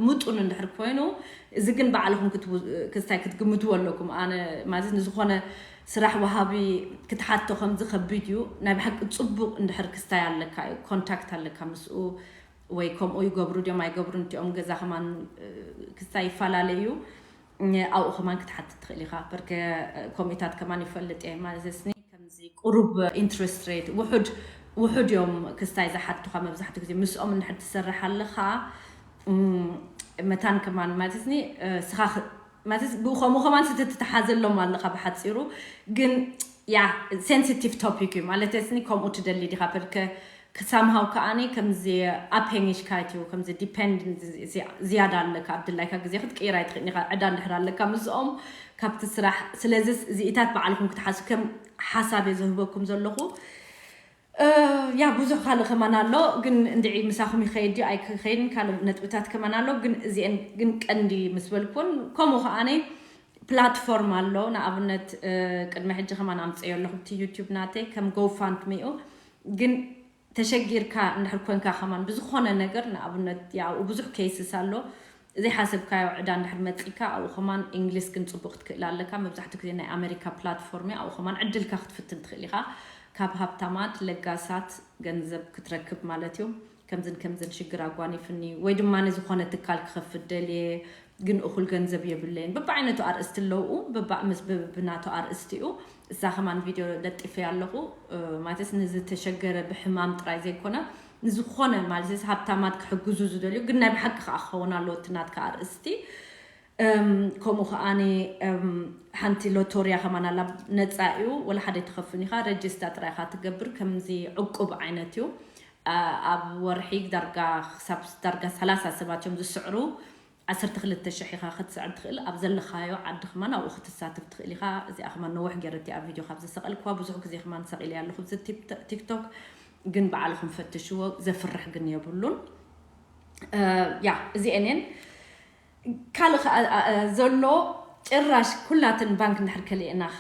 ምጡን እንድሕር ኮይኑ እዚ ግን ባዕልኹም ክስታይ ክትግምትዎ ኣለኩም። ኣነ ማለት ንዝኾነ ስራሕ ወሃቢ ክትሓቶ ከምዚ ከቢድ እዩ። ናይ ብሓቂ ፅቡቅ እንድሕር ክስታይ ኣለካ እዩ ኮንታክት ኣለካ ምስኡ ወይ ከምኡ ይገብሩ ድዮም ኣይገብሩን እቲኦም ገዛ ከማን ክስታይ ይፈላለዩ። ኣብኡ ከማን ክትሓትት ትኽእል ኢኻ። በርከ ኮሚታት ከማን ይፈልጥ እየ ማለት ስኒ ከምዚ ቁሩብ ኢንትረስት ሬት ውሑድ ውሑድ እዮም ክስታይ ዝሓቱኻ። መብዛሕትኡ ግዜ ምስኦም እንድሕር ትሰርሕ ኣለኻ መታን ከማን ማለት ስኒ ስኻ ማለት ብኡ ከምኡ ከማን ስትትተሓዘሎም ኣለኻ። ብሓፂሩ ግን ያ ሴንሲቲቭ ቶፒክ እዩ ማለት ስኒ ከምኡ ትደሊ ዲኻ በርከ ክሳምሃው ከዓኒ ከምዚ ኣፕሄንግሽካይት እዩ ከምዚ ዲፐንድ ዝያዳ ኣለካ ኣብ ድላይካ ግዜ ክትቅይር ኣይትኽእል ኢኻ። ዕዳ እንድሕር ኣለካ ምስኦም ካብቲ ስራሕ ስለዚ እዚኢታት ባዕልኩም ክትሓሱ ከም ሓሳብ እየ ዝህበኩም ዘለኹ። ያ ብዙሕ ካልእ ከማን ኣሎ ግን እንድዒ ምሳኹም ይኸይድ ድዩ ኣይክኸይድን ካልእ ነጥብታት ከማን ኣሎ ግን እዚአን ግን ቀንዲ ምስ በልኩን ከምኡ ከዓኒ ፕላትፎርም ኣሎ። ንኣብነት ቅድሚ ሕጂ ከማን ኣምፅዮ ኣለኹ እቲ ዩቲዩብ ናተይ ከም ጎፋንድሚኡ ግን ተሸጊርካ እንድሕር ኮንካ ከማን ብዝኾነ ነገር ንኣብነት ያው ብዙሕ ኬስስ ኣሎ ዘይሓሰብካዮ ዕዳ እንድሕር መፂካ ኣብኡ ከማን እንግሊዝ ግን ፅቡቅ ክትክእል ኣለካ። መብዛሕትኡ ግዜ ናይ ኣሜሪካ ፕላትፎርም ኣብኡ ከማን ዕድልካ ክትፍትን ትኽእል ኢኻ። ካብ ሃብታማት ለጋሳት ገንዘብ ክትረክብ ማለት እዩ። ከምዝን ከምዝን ሽግር ኣጓኒፍኒ ወይ ድማ ንዝኾነ ትካል ክኸፍት ደልየ ግን እኹል ገንዘብ የብለይን። በብዓይነቱ ኣርእስቲ ኣለዉ። በባዕ ምስ ብብናቱ ኣርእስቲ እዩ። እዛ ከማን ቪድዮ ለጢፈ ኣለኹ። ማለትስ ንዝተሸገረ ብሕማም ጥራይ ዘይኮነ ንዝኾነ ማለት ሃብታማት ክሕግዙ ዝደልዩ ግን ናይ ብሓቂ ከዓ ክኸውን ኣለዎ እቲ ናትካ ኣርእስቲ። ከምኡ ከዓኒ ሓንቲ ሎቶርያ ከማን ኣላ። ነፃ እዩ፣ ወላ ሓደ ትኸፍን ኢኻ። ረጅስታ ጥራይ ኢኻ ትገብር። ከምዚ ዕቁብ ዓይነት እዩ። ኣብ ወርሒ ዳርጋ ክሳብ ዳርጋ ሰላሳ ሰባት እዮም ዝስዕሩ። ዓሰርተ ክልተ ሽሕ ኢኻ ክትስዕር ትኽእል። ኣብ ዘለኻዮ ዓዲ ከማን ኣብኡ ክትሳተፍ ትኽእል ኢኻ። እዚኣ ከማን ነዊሕ ገይረ እቲኣ ቪድዮ ካብ ዝሰቐልክዋ ብዙሕ ግዜ ከማን ሰቒለ ኣለኹ ኣብዚ ቲክቶክ። ግን በዓልኹም ፈትሽዎ፣ ዘፍርሕ ግን የብሉን። ያ እዚአን እየን። ካልእ ከዓ ዘሎ ጭራሽ ኩላትን ባንክ እንድሕር ከሊእናኻ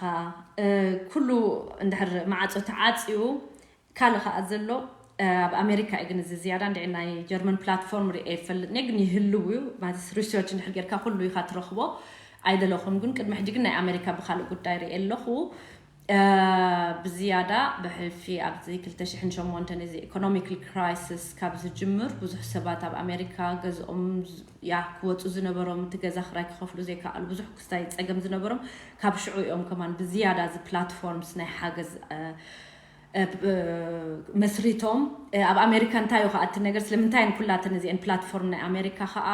ኩሉ እንድሕር መዓፆ ተዓፅዩ ካልእ ከዓ ዘሎ ኣብ ኣሜሪካ እዩ ግን እዚ ዝያዳ እንድዒ ናይ ጀርመን ፕላትፎርም ርኤ ይፈልጥ እየ ግን ይህልው እዩ ማለት ሪሰርች እንድሕር ጌርካ ኩሉ ኢኻ ትረኽቦ። ኣይደለኹም ግን ቅድሚ ሕጂ ግን ናይ ኣሜሪካ ብካልእ ጉዳይ ርኤ ኣለኹ። ብዝያዳ ብሕልፊ ኣብዚ ክልተ ሽሕን ሸሞንተን እዚ ኢኮኖሚካል ክራይሲስ ካብ ዝጅምር ብዙሕ ሰባት ኣብ ኣሜሪካ ገዝኦም ያ ክወፁ ዝነበሮም እቲ ገዛ ክራይ ክኸፍሉ ዘይከኣሉ ብዙሕ ክስታይ ፀገም ዝነበሮም ካብ ሽዑ እዮም ከማን ብዝያዳ እዚ ፕላትፎርምስ ናይ ሓገዝ መስሪቶም። ኣብ ኣሜሪካ እንታይ እዩ ከዓ እቲ ነገር ስለምንታይ ኩላተን እዚአን ፕላትፎርም ናይ ኣሜሪካ ከዓ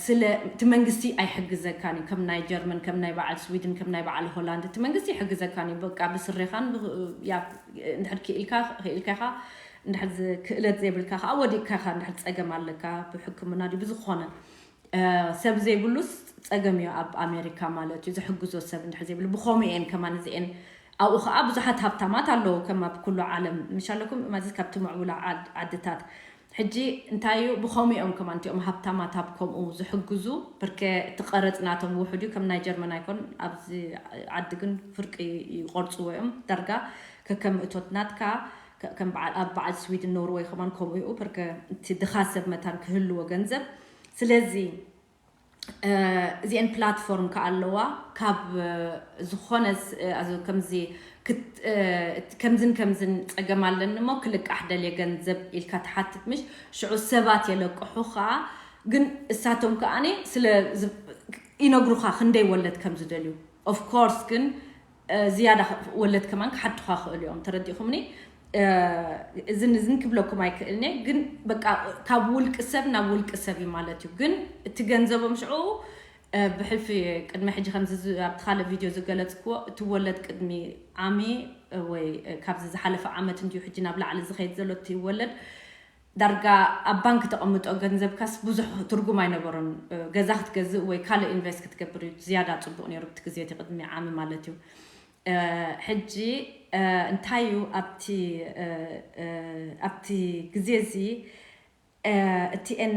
ስለ እቲ መንግስቲ ኣይሕግዘካን እዩ ከም ናይ ጀርመን ከም ናይ በዓል ስዊድን ከም ናይ በዓል ሆላንድ እቲ መንግስቲ ይሕግዘካን እዩ በቃ ብስሬኻን እንድሕር ክኢልካ ክኢልካ ኢኻ እንድሕር ክእለት ዘይብልካ ከዓ ወዲቅካ ኢኻ እንድሕር ፀገም ኣለካ ብሕክምና ድዩ ብዝኾነ ሰብ ዘይብሉስ ፀገም እዩ ኣብ ኣሜሪካ ማለት እዩ ዝሕግዞ ሰብ እንድሕር ዘይብሉ ብኸምኡ እየን ከማን እዚአን ኣብኡ ከዓ ብዙሓት ሃብታማት ኣለዉ ከም ኣብ ኩሉ ዓለም ምሻለኩም ማለት ካብቲ ምዕቡላ ዓድታት ሕጂ እንታይ እዩ ብኸምኡ እዮም ከማን እቲኦም ሃብታማት ኣብ ከምኡ ዝሕግዙ ብርከ እቲ ቀረፅ ናቶም ውሑድ እዩ ከም ናይ ጀርመን ኣይኮን ኣብዚ ዓዲ ግን ፍርቂ ይቆርፅዎ እዮም ዳርጋ ከከም እቶት ናትካ ከም በዓል ኣብ በዓል ስዊድን ኖርወይ ከማን ከምኡ እዩ ብርከ እቲ ድኻ ሰብ መታን ክህልዎ ገንዘብ ስለዚ እዚአን ፕላትፎርም ከዓ ኣለዋ ካብ ዝኾነ ከምዚ ከምዝን ከምዝን ፀገም ኣለኒ እሞ ክልቃሕ ደልየ ገንዘብ ኢልካ ትሓትት ምሽ ሽዑ ሰባት የለቅሑ ከዓ ግን እሳቶም ከዓኒ ስለ ይነግሩካ ክንደይ ወለድ ከም ዝደልዩ of course ግን ዝያዳ ወለድ ከማን ክሓቱካ ክእሉ እዮም ተረዲእኩምኒ እዝን እዝን ክብለኩም ኣይክእልኒ ግን በቃ ካብ ውልቂ ሰብ ናብ ውልቂ ሰብ እዩ ማለት እዩ ግን እቲ ገንዘቦም ሽዑ ብሕልፊ ቅድሚ ሕጂ ከምዚ ኣብቲ ካልእ ቪድዮ ዝገለፅክዎ እቲ ወለድ ቅድሚ ዓሚ ወይ ካብዚ ዝሓለፈ ዓመት እንድዩ ሕጂ ናብ ላዕሊ ዝኸይድ ዘሎ እቲ ወለድ ዳርጋ ኣብ ባንክ ተቐምጦ ገንዘብካስ ብዙሕ ትርጉም ኣይነበሮን ገዛ ክትገዝእ ወይ ካልእ ኢንቨስት ክትገብር እዩ ዝያዳ ፅቡቕ ነይሩ ብቲ ግዜ እቲ ቅድሚ ዓሚ ማለት እዩ ሕጂ እንታይ እዩ ኣብቲ ኣብቲ ግዜ እዚ እቲኤን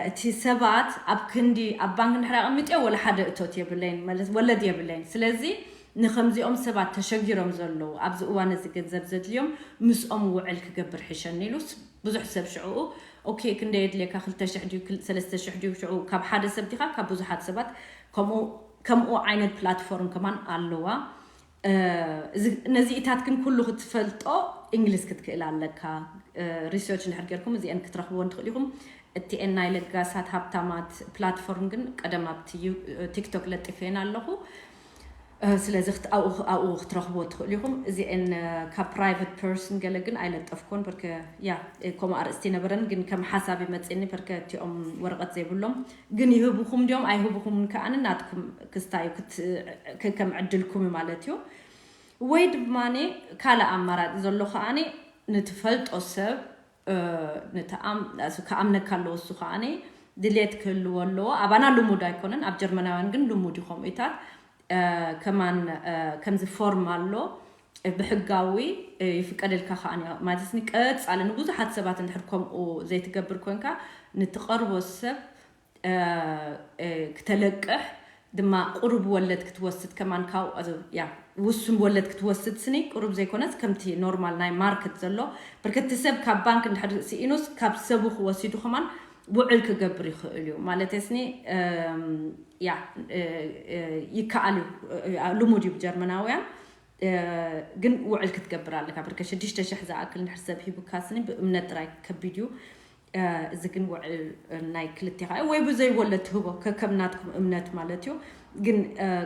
እቲ ሰባት ኣብ ክንዲ ኣብ ባንክ እንድሕር ኣቐሚጥዮ ወላ ሓደ እቶት የብለይን ማለት ወለድ የብለይን ስለዚ ንከምዚኦም ሰባት ተሸጊሮም ዘለዉ ኣብዚ እዋን እዚ ገንዘብ ዘድልዮም ምስኦም ውዕል ክገብር ሕሸኒ ኢሉስ ብዙሕ ሰብ ሽዕኡ ኦኬ ክንደይ የድልየካ ክልተ ሽሕ ድዩ ሰለስተ ሽሕ ድዩ ሽዑ ካብ ሓደ ሰብ ዲኻ ካብ ብዙሓት ሰባት ከምኡ ከምኡ ዓይነት ፕላትፎርም ከማን ኣለዋ ነዚኢታት ግን ኩሉ ክትፈልጦ እንግሊዝ ክትክእል ኣለካ ሪሰርች እንድሕር ጌርኩም እዚአን ክትረኽብዎ እንትኽእል ኢኹም እቲኤን ናይ ለጋሳት ሃብታማት ፕላትፎርም ግን ቀደም ኣብቲ ቲክቶክ ለጢፈየን ኣለኹ ስለዚ ኣብኡ ክትረኽብዎ ትኽእሉ ኢኹም እዚአን ካብ ፕራይቨት ፐርሰን ገለ ግን ኣይለጠፍኩን በርከ ያ ከምኡ ኣርእስቲ ነበረን ግን ከም ሓሳብ ይመፅኒ በርከ እቲኦም ወረቐት ዘይብሎም ግን ይህብኹም ድዮም ኣይህብኹምን ከዓኒ ናትኩም ክስታይ ከከም ዕድልኩም ማለት እዩ ወይ ድማ ካልእ ኣማራፂ ዘሎ ከዓኒ ንትፈልጦ ሰብ ክኣምነካ ኣለዎ እሱ ከዓኒ ድሌት ክህልዎ ኣለዎ ኣባና ልሙድ ኣይኮነን ኣብ ጀርመናውያን ግን ልሙድ እዩ ከምኡታት ከማን ከምዚ ፎርም ኣሎ ብሕጋዊ ይፍቀደልካ ከዓ ማለት ቀፃሊ ንብዙሓት ሰባት እንድሕር ከምኡ ዘይትገብር ኮንካ ንትቐርቦ ሰብ ክተለቅሕ ድማ ቁሩብ ወለድ ክትወስድ ከማን ካብ ውሱን ወለድ ክትወስድ ስኒ ቁሩብ ዘይኮነስ ከምቲ ኖርማል ናይ ማርክት ዘሎ ብርከቲ ሰብ ካብ ባንክ እንድሕር ስኢኑስ ካብ ሰቡ ክወሲዱ ከማን ውዕል ክገብር ይኽእል እዩ ማለት ስኒ ያ ይከኣል እዩ። ልሙድ እዩ ብጀርመናውያን። ግን ውዕል ክትገብር ኣለካ። ብርከ ሽዱሽተ ሽሕ ዝኣክል ንድሕር ሰብ ሂቡካ ስኒ ብእምነት ጥራይ ከቢድ እዩ። እዚ ግን ውዕል ናይ ክልቴኻ ወይ ብዘይ ወለድ ትህቦ ከከም ናትኩም እምነት ማለት እዩ። ግን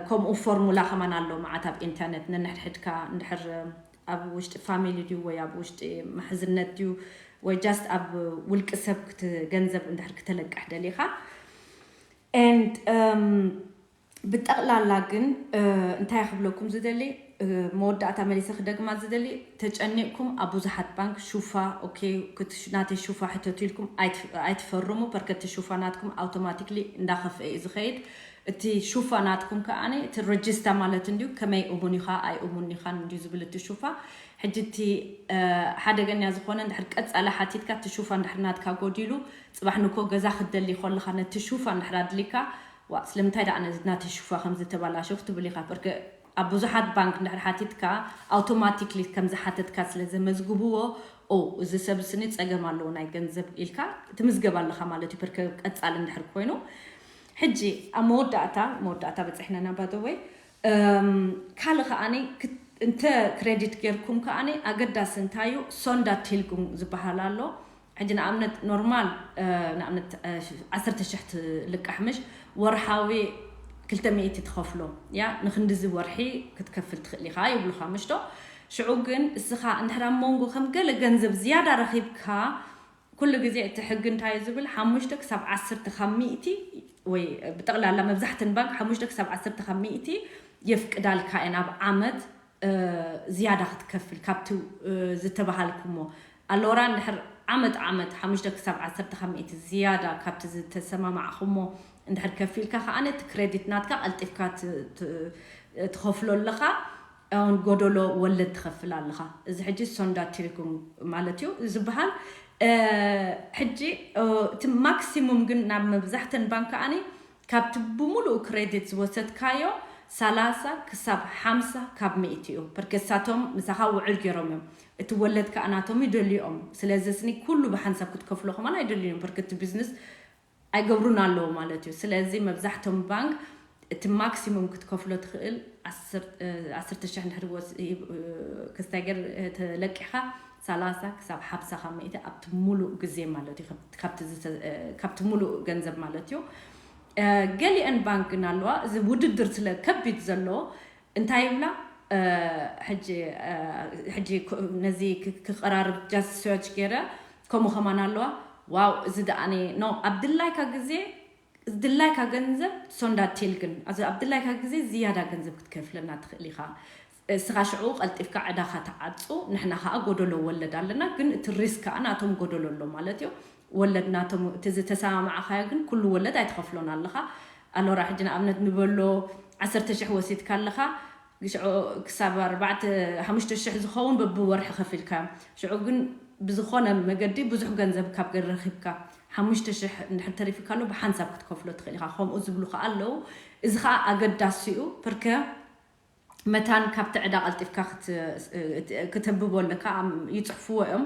ከምኡ ፎርሙላ ከማን ኣሎ መዓት ኣብ ኢንተርነት ነንሕድሕድካ እንድሕር ኣብ ውሽጢ ፋሚሊ ድዩ ወይ ኣብ ውሽጢ ማሕዝነት ድዩ ወይ ጃስት ኣብ ውልቂ ሰብ ገንዘብ እንድሕር ክተለቅሕ ደሊኻ and ብጠቕላላ ግን እንታይ ክብለኩም ዝደሊ መወዳእታ መሊሰ ክደግማ ዝደሊ ተጨኒቕኩም ኣብ ብዙሓት ባንክ ሹፋ ኦኬ ናተይ ሹፋ ሕተቱ ኢልኩም ኣይትፈርሙ። ፐርከቲ ሹፋ ናትኩም ኣውቶማቲክሊ እንዳኸፍአ እዩ ዝኸይድ። እቲ ሹፋ ናትኩም ከኣ እቲ ረጅስታ ማለት እንድዩ ከመይ እሙን ኢኻ ኣይእሙን ኢኻን እንድዩ ዝብል እቲ ሹፋ። ሕጂ እቲ ሓደገኛ ዝኾነ እንድሕር ቀጻሊ ሓቲትካ እቲ ሹፋ እንድሕር ናትካ ጎዲሉ ጽባሕ ንኮ ገዛ ክትደሊ ከለኻ ነቲ ሹፋ እንድሕር ኣድሊካ ዋ ስለምንታይ ደኣ ነዚ ናተይ ሹፋ ከም ዝተባላሸው ክትብል ኢኻ። በርከ ኣብ ብዙሓት ባንክ እንድሕር ሓቲትካ ኣውቶማቲክሊ ከም ዝሓተትካ ስለ ዘመዝግብዎ ኦ እዚ ሰብ ስኒ ጸገም ኣለዎ ናይ ገንዘብ ኢልካ ትምዝገብ ኣለኻ ማለት እዩ። በርከ ቀጻሊ እንድሕር ኮይኑ ሕጂ ኣብ መወዳእታ መወዳእታ በፂሕና ኢና ባደወይ ካልእ ከዓኒ እንተ ክሬዲት ጌርኩም ከዓኒ ኣገዳሲ እንታይ እዩ ሶንዳ ቲልጉም ዝበሃል ኣሎ። ሕጂ ንኣብነት ኖርማል ንኣብነት ዓሰርተ ሽሕ ትልቃሕ ምሽ ወርሓዊ ክልተ ሚእቲ ትኸፍሎ ያ ንክንድዚ ወርሒ ክትከፍል ትኽእል ኢኻ ይብሉኻ ምሽቶ። ሽዑ ግን እስኻ እንድሕር ኣብ መንጎ ከም ገለ ገንዘብ ዝያዳ ረኺብካ ኩሉ ግዜ እቲ ሕጊ እንታይ እዩ ዝብል ሓሙሽተ ክሳብ ዓሰርተ ካብ ሚእቲ ወይ ብጠቕላላ መብዛሕትን ባንክ ሓሙሽተ ክሳብ ዓሰርተ ካብ ሚእቲ የፍቅዳልካ እየን ኣብ ዓመት ዝያዳ ክትከፍል ካብቲ ዝተባሃልኩሞ ኣሎራ እንድሕር ዓመት ዓመት ሓሙሽተ ክሳብ ዓሰርተ ካብ ሚእቲ ዝያዳ ካብቲ ዝተሰማማዕኩሞ እንድሕር ከፊልካ ከዓነ እቲ ክሬዲት ናትካ ቀልጢፍካ ትኸፍሎ ኣለኻ። እውን ጎደሎ ወለድ ትኸፍል ኣለኻ። እዚ ሕጂ ሶንዳ ቲልጉም ማለት እዩ ዝበሃል። ሕጂ እቲ ማክሲሙም ግን ናብ መብዛሕተን ባንክ ኣኒ ካብቲ ብምሉእ ክሬዲት ዝወሰድካዮ ሰላሳ ክሳብ ሓምሳ ካብ ሚእቲ እዩ። ፐርከሳቶም ምሳኻ ውዕል ገይሮም እዮም። እቲ ወለድ ከዓ ናቶም ይደልዮም። ስለዚ ስኒ ኩሉ ብሓንሳብ ክትከፍሎ ከማን ኣይደልዮም። ፐርከ እቲ ቢዝነስ ኣይገብሩን ኣለዉ ማለት እዩ። ስለዚ መብዛሕቶም ባንክ እቲ ማክሲሙም ክትከፍሎ ትኽእል ዓሰርተ ሽሕ እንድሕር ክስታይ ገር ተለቂኻ ሰላሳ ክሳብ ሓምሳ ካብ ሚእቲ ኣብቲ ሙሉእ ግዜ ማለት እዩ። ካብቲ ሙሉእ ገንዘብ ማለት እዩ። ገሊአን ባንክ ግን ኣለዋ እዚ ውድድር ስለ ከቢድ ዘሎ እንታይ ይብላ ሕጂ ነዚ ክቀራርብ just search ገይረ ከምኡ ከማን ኣለዋ። ዋው እዚ ደኣኒ no ኣብ ድላይካ ግዜ ድላይካ ገንዘብ ሶንዳ ቴል ግን ኣብ ድላይካ ግዜ ዝያዳ ገንዘብ ክትከፍለና ትኽእል ኢኻ። እስኻ ሽዑ ቀልጢፍካ ዕዳኻ ትዓጹ ንሕና ከዓ ጎደሎ ወለድ ኣለና ግን እቲ ሪስክ ከዓ ናቶም ጎደሎ ኣሎ ማለት እዩ። ወለድ ናቶም እቲ ዝተሰማማዕኻዮ ግን ኩሉ ወለድ ኣይትኸፍሎን ኣለኻ። ኣሎራ ሕጂ ንኣብነት ንበሎ ዓሰርተ ሽሕ ወሲድካ ኣለኻ ሽዑ ክሳብ ኣርባዕተ ሓሙሽተ ሽሕ ዝኸውን በብወርሒ ከፊልካ ሽዑ ግን ብዝኾነ መገዲ ብዙሕ ገንዘብ ካብ ገረኺብካ ሓሙሽተ ሽሕ እንድሕር ተሪፊካ ኣሎ ብሓንሳብ ክትከፍሎ ትኽእል ኢኻ። ከምኡ ዝብሉ ከዓ ኣለዉ። እዚ ከዓ ኣገዳሲ እዩ። ፕርከ መታን ካብቲ ዕዳ ቀልጢፍካ ክተብቦ ኣለካ ይፅሕፍዎ እዮም።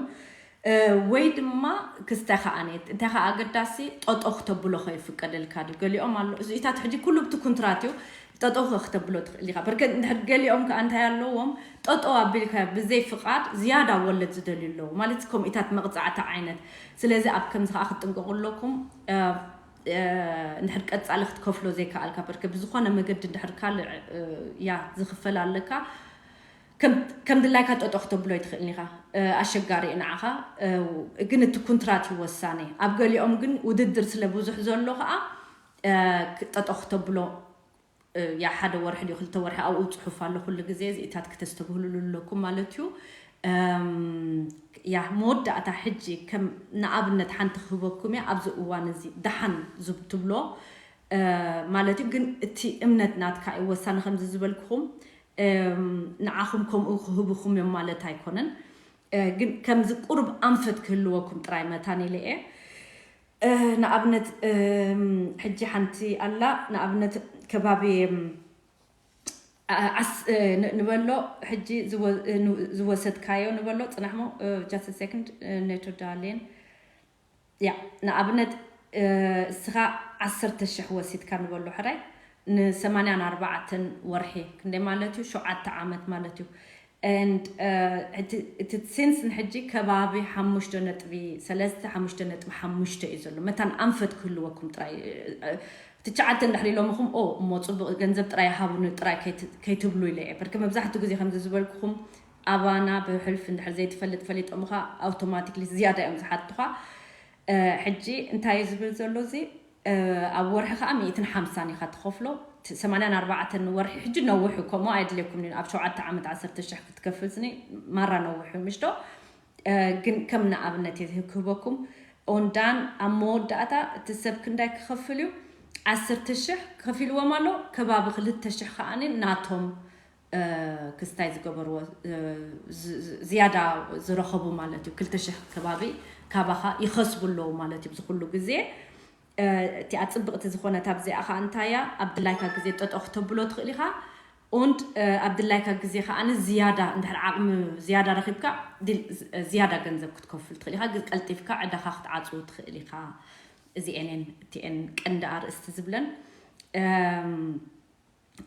ወይ ድማ ክስታይ ከዓኔት እንታይ ከዓ ኣገዳሲ ጠጦ ክተብሎ ከይፍቀደልካ ድዩ ገሊኦም ኣሎ እዚኢታት ሕጂ ኩሉ ብቲ ኩንትራት እዩ። ጠጠው ክተብሎ ትኽእል ኢኻ። በርከት እንድሕር ገሊኦም ከኣ እንታይ ኣለዎም ጠጠው ኣቢልካ ብዘይ ፍቓድ ዝያዳ ወለድ ዝደልዩ ኣለዉ ማለት ከምኢታት መቕጻዕቲ ዓይነት። ስለዚ ኣብ ከምዚ ከኣ ክትጥንቀቑ ኣለኩም። እንድሕር ቀጻሊ ክትከፍሎ ዘይከኣልካ በርከ ብዝኾነ መገዲ እንድሕር ካልዕ ያ ዝኽፈል ኣለካ ከም ድላይካ ጠጠው ክተብሎ ይትኽእል ኢኻ። ኣሸጋሪ እዩ ንዓኻ። ግን እቲ ኩንትራት እዩ ወሳኒ። ኣብ ገሊኦም ግን ውድድር ስለ ብዙሕ ዘሎ ከኣ ጠጠው ክተብሎ ያ ሓደ ወርሒ ድዩ ክልተ ወርሒ ኣብኡ ፅሑፍ ኣሎ ኩሉ ግዜ እዚኢታት ክተስተብህሉሉ ኣለኩም ማለት እዩ። ያ መወዳእታ ሕጂ ከም ንኣብነት ሓንቲ ክህበኩም እያ ኣብዚ እዋን እዚ ደሓን ዝብ ትብሎ ማለት እዩ። ግን እቲ እምነት ናትካ እዩ ወሳኒ ከምዚ ዝበልኩኹም ንዓኹም ከምኡ ክህብኹም እዮም ማለት ኣይኮነን። ግን ከምዚ ቁሩብ ኣንፈት ክህልወኩም ጥራይ መታን ኢለ እየ። ንኣብነት ሕጂ ሓንቲ ኣላ ንኣብነት ከባቢ ንበሎ ሕጂ ዝወሰድካዮ ንበሎ ፅናሕሞ just second ነቶ ዳሌን ያ ንኣብነት እስኻ ዓሰርተ ሽሕ ወሲድካ ንበሎ ሕራይ፣ ንሰማንያን ኣርባዕተን ወርሒ ክንደይ ማለት እዩ? ሸውዓተ ዓመት ማለት እዩ። And እቲ since ንሕጂ ከባቢ ሓሙሽተ ነጥቢ ሰለስተ ሓሙሽተ ነጥቢ ሓሙሽተ እዩ ዘሎ። መታን ኣንፈት ክህልወኩም ጥራይ። ትሽዓተ እንድሕር ኢሎምኹም፣ ኦ እሞ ፅቡቅ ገንዘብ ጥራይ ሃቡኒ ጥራይ ከይትብሉ ኢለ እየ። ብርክ መብዛሕትኡ ግዜ ከምዚ ዝበልኩኹም ኣባና ብሕልፊ እንድሕር ዘይትፈልጥ ፈሊጦምኻ ኣውቶማቲክሊ ዝያዳ እዮም ዝሓትኻ። ሕጂ እንታይ እዩ ዝብል ዘሎ እዚ? ኣብ ወርሒ ከዓ ሚእትን ሓምሳን ኢኻ ትኸፍሎ። ሰማንያን ኣርባዕተን ወርሒ ሕጂ ነውሑ፣ ከምኡ ኣይድልየኩም እዩ። ኣብ ሸውዓተ ዓመት ዓሰርተ ሽሕ ክትከፍል ስኒ ማራ ነውሑ ምሽዶ። ግን ከም ንኣብነት እየ ክህበኩም። ኦንዳን ኣብ መወዳእታ እቲ ሰብ ክንዳይ ክኸፍል እዩ? ዓሰርተ ሽሕ ከፊልዎም ኣሎ። ከባቢ ክልተ ሽሕ ከዓኒ ናቶም ክስታይ ዝገበርዎ ዝያዳ ዝረኸቡ ማለት እዩ። ክልተ ሽሕ ከባቢ ካባኻ ይኸስቡ ኣለዉ ማለት እዩ። ብዝኩሉ ግዜ እቲኣ ፅብቕቲ ዝኾነት ኣብዚኣ ከዓ እንታያ ኣብ ድላይካ ግዜ ጠጦ ክተብሎ ትኽእል ኢኻ። Und ኣብ ድላይካ ግዜ ከዓ ዝያዳ እንድሕር ዓቕሚ ዝያዳ ረኺብካ ዝያዳ ገንዘብ ክትከፍል ትኽእል ኢኻ። ግን ቀልጢፍካ ዕዳኻ ክትዓፅው ትኽእል ኢኻ። እዚኤን እቲኤን ቀንዲ ኣርእስቲ ዝብለን።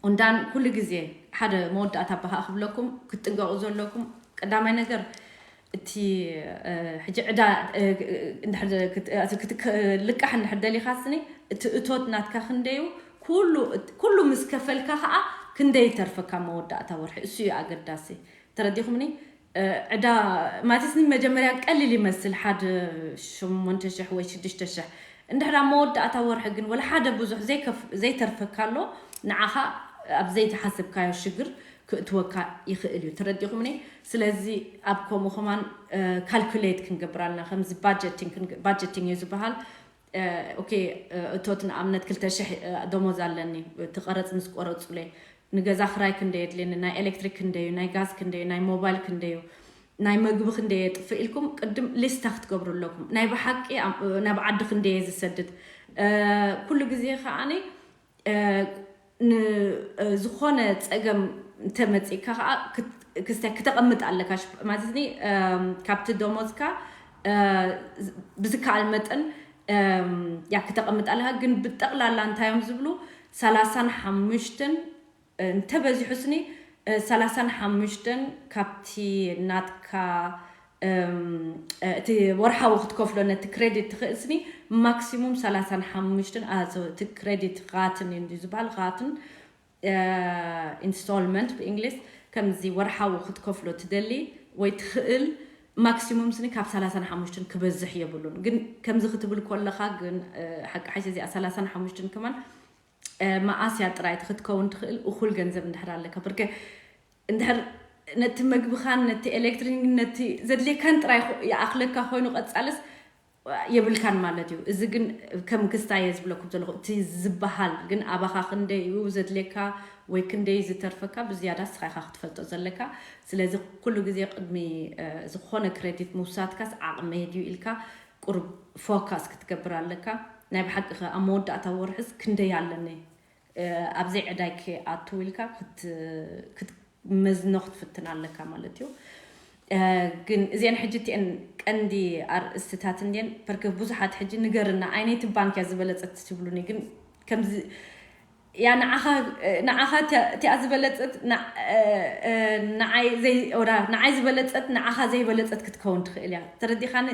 ኦንዳን ኩሉ ግዜ ሓደ መወዳእታ ኣባኻ ክብለኩም ክትጥንቀቑ ዘለኩም ቀዳማይ ነገር፣ እቲ ሕጂ ዕዳ ልቃሕ እንድሕር ደሊኻ ስኒ፣ እቲ እቶት ናትካ ክንደዩ፣ ኩሉ ምስ ከፈልካ ከዓ ክንደይ ይተርፈካ መወዳእታ ወርሒ፣ እሱ እዩ ኣገዳሲ። ተረዲኹምኒ? ዕዳ ማለትስኒ መጀመርያ ቀሊል ይመስል፣ ሓደ ሸሞንተ ሽሕ ወይ ሽዱሽተ ሽሕ። እንድሕር ኣብ መወዳእታ ወርሒ ግን ወላ ሓደ ብዙሕ ዘይተርፈካ ኣሎ፣ ንዓኻ ኣብ ዘይተሓሰብካዮ ሽግር ክእትወካ ይኽእል እዩ። ተረዲኹምኒ? ስለዚ ኣብ ከምኡ ከማን ካልኩሌት ክንገብር ኣለና። ከምዚ ባጀቲንግ እዩ ዝበሃል። ኦኬ፣ እቶት ንኣብነት ክልተ ሽሕ ደሞዝ ኣለኒ፣ እቲ ቀረፅ ምስ ቆረፁለይ ንገዛ ክራይ ክንደይ የድልየኒ፣ ናይ ኤሌክትሪክ ክንደዩ፣ ናይ ጋዝ ክንደዩ፣ ናይ ሞባይል ክንደዩ፣ ናይ መግቢ ክንደየ ጥፍእ ኢልኩም ቅድም ሊስታ ክትገብሩ ኣለኩም። ናይ ብሓቂ ናብ ዓዲ ክንደየ ዝሰድድ ኩሉ ግዜ ከዓኒ ዝኾነ ፀገም እንተመፂእካ ከዓ ክስታይ ክተቐምጥ ኣለካ። ማለትኒ ካብቲ ደሞዝካ ብዝከኣል መጠን ያ ክተቐምጥ ኣለካ። ግን ብጠቕላላ እንታዮም ዝብሉ ሰላሳን ሓሙሽተን እንተበዚሑ ስኒ ሰላሳን ሓሙሽተን ካብቲ ናትካ እቲ ወርሓዊ ክትከፍሎ ነቲ ክሬዲት ትኽእል ስኒ ማክሲሙም ሰላሳን ሓሙሽተን ኣቶ እቲ ክሬዲት ቃትን እዩ ዝበሃል ቃትን ኢንስቶልመንት ብእንግሊዝ ከምዚ ወርሓዊ ክትከፍሎ ትደሊ ወይ ትኽእል ማክሲሙም ስኒ ካብ ሰላሳን ሓሙሽተን ክበዝሕ የብሉን። ግን ከምዚ ክትብል ከለኻ ግን ሓቂ ሓይሲ እዚኣ ሰላሳን ሓሙሽተን ከማን መኣስያ ጥራይ ክትከውን ትኽእል እኹል ገንዘብ እንድሕር ኣለካ። ብርከ እንድሕር ነቲ መግብኻን ነቲ ኤሌክትሪክ ነቲ ዘድልየካን ጥራይ ይኣኽለካ ኮይኑ ቀጻልስ የብልካን ማለት እዩ። እዚ ግን ከም ክስታይ እየ ዝብለኩም ዘለኹ። እቲ ዝበሃል ግን ኣባኻ ክንደይ እዩ ዘድልየካ ወይ ክንደይ ዝተርፈካ ብዝያዳ ንስኻ ኢኻ ክትፈልጦ ዘለካ። ስለዚ ኩሉ ግዜ ቅድሚ ዝኾነ ክሬዲት ምውሳድካስ ዓቕመይ ድዩ ኢልካ ቁሩብ ፎካስ ክትገብር ኣለካ። ናይ ብሓቂ ከ ኣብ መወዳእታ ወርሕስ ክንደይ ኣለኒ ኣብዘይ ዕዳይ ክኣቱ ኢልካ ክትመዝኖ ክትፍትን ኣለካ ማለት እዩ። ግን እዚአን ሕጂ እቲአን ቀንዲ ኣርእስትታት እንድየን። በርክ ብዙሓት ሕጂ ንገርና ኣይነይቲ ባንክ እያ ዝበለፀት ትብሉኒ። ግን ከምዚ ያ ንዓኻ ንዓኻ እቲኣ ዝበለፀት ንዓይ ዝበለፀት ንዓኻ ዘይበለፀት ክትከውን ትኽእል እያ። ተረዲኻኒ?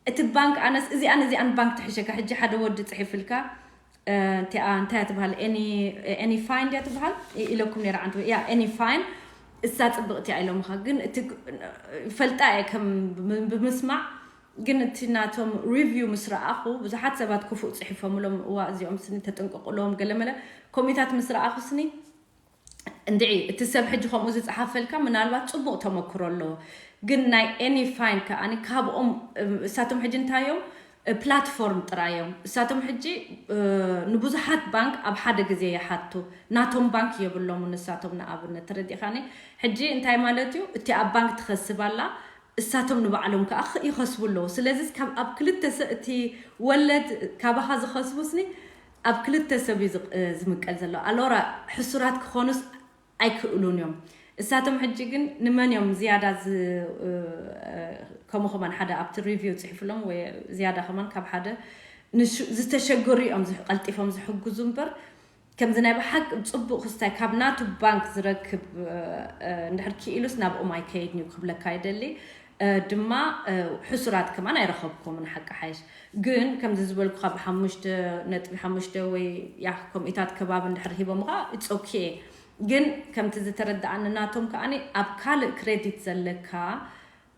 እቲ ባንክ ኣነስ እዚኣን እዚኣን ባንክ ትሕሸካ። ሕጂ ሓደ ወዲ ፅሒፍልካ እቲኣ እንታይ ትበሃል? ኤኒ ፋይን ድያ ትበሃል ኢለኩም ነራ ዓንት ያ ኤኒ ፋይን እሳ ፅብቕቲ እያ ኢሎምኻ። ግን እቲ ፈልጣ እየ ከም ብምስማዕ ግን እቲ ናቶም ሪቪው ምስ ረኣኹ ብዙሓት ሰባት ክፉእ ፅሒፎምሎም እዋ እዚኦም ስኒ ተጠንቀቁሎም ገለመለ ኮሚታት ምስ ረኣኹ ስኒ እንድዒ እቲ ሰብ ሕጂ ከምኡ ዝፀሓፈልካ ምናልባት ፅቡቅ ተመክሮ ኣለዎ። ግን ናይ ኤኒ ፋይን ከዓኒ ካብኦም እሳቶም ሕጂ እንታዮም ፕላትፎርም ጥራዮም እሳቶም ሕጂ ንብዙሓት ባንክ ኣብ ሓደ ግዜ ይሓቱ ናቶም ባንክ የብሎምን እሳቶም ንኣብነት ተረዲኻኒ። ሕጂ እንታይ ማለት እዩ እቲ ኣብ ባንክ ትኸስብ ኣላ እሳቶም ንባዕሎም ከዓ ይኸስቡ ኣለዉ። ስለዚ ካብ ኣብ ክልተ ሰብ እቲ ወለድ ካባኻ ዝኸስቡ ስኒ ኣብ ክልተ ሰብ እዩ ዝምቀል ዘሎ። ኣሎራ ሕሱራት ክኾኑስ ኣይክእሉን እዮም። እሳቶም ሕጂ ግን ንመን እዮም ዝያዳ ከምኡ ከማን ሓደ ኣብቲ ሪቪው ፅሒፍሎም ወይ ዝያዳ ከማን ካብ ሓደ ዝተሸገሩ እዮም ቀልጢፎም ዝሕግዙ እምበር፣ ከምዚ ናይ ብሓቂ ጽቡቕ ክስታይ ካብ ናቱ ባንክ ዝረክብ እንድሕር ክኢሉስ ናብኦም ኣይከይድን እዩ ክብለካ ይደሊ። ድማ ሕሱራት ከማን ኣይረኸብኩምን ሓቂ ሓይሽ። ግን ከምዚ ዝበልኩ ካብ ሓሙሽተ ነጥቢ ሓሙሽተ ወይ ያ ከምኢታት ከባቢ እንድሕር ሂቦም ኸዓ it's okay። ግን ከምቲ ዝተረዳኣኒ ናቶም ከዓኒ ኣብ ካልእ ክሬዲት ዘለካ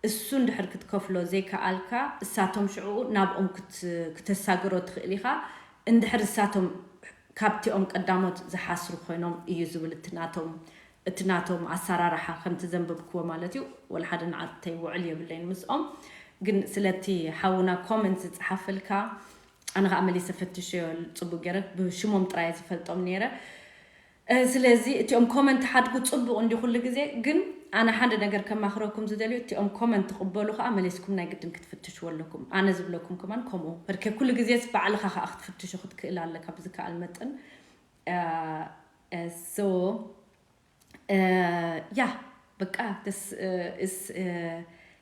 እሱ እንድሕር ክትከፍሎ ዘይከኣልካ እሳቶም ሽዕኡ ናብኦም ክተሳግሮ ትኽእል ኢኻ። እንድሕር እሳቶም ካብቲኦም ቀዳሞት ዝሓስሩ ኮይኖም እዩ ዝብል እቲ ናቶም ኣሰራርሓ ከምቲ ዘንበብክዎ ማለት እዩ። ወላ ሓደ ንዓተይ ውዕል የብለይን ምስኦም። ግን ስለቲ ሓውና ኮመንት ዝፀሓፈልካ ኣነ ከዓ መሊሰ ፈትሸዮ ፅቡቅ ገይረ ብሽሞም ጥራይ ዝፈልጦም ነይረ። ስለዚ እቲኦም ኮመንት ሓድጉ ፅቡቅ እንዲ ኩሉ ግዜ። ግን ኣነ ሓደ ነገር ከማክረኩም ዝደልዩ እቲኦም ኮመንት ትቅበሉ ከዓ መሊስኩም ናይ ግድን ክትፍትሽዎ ኣለኩም። ኣነ ዝብለኩም ከማን ከምኡ በርከ ኩሉ ግዜስ ባዕልካ ከዓ ክትፍትሹ ክትክእል ኣለካ ብዝከኣል መጠን። So ያ በቃ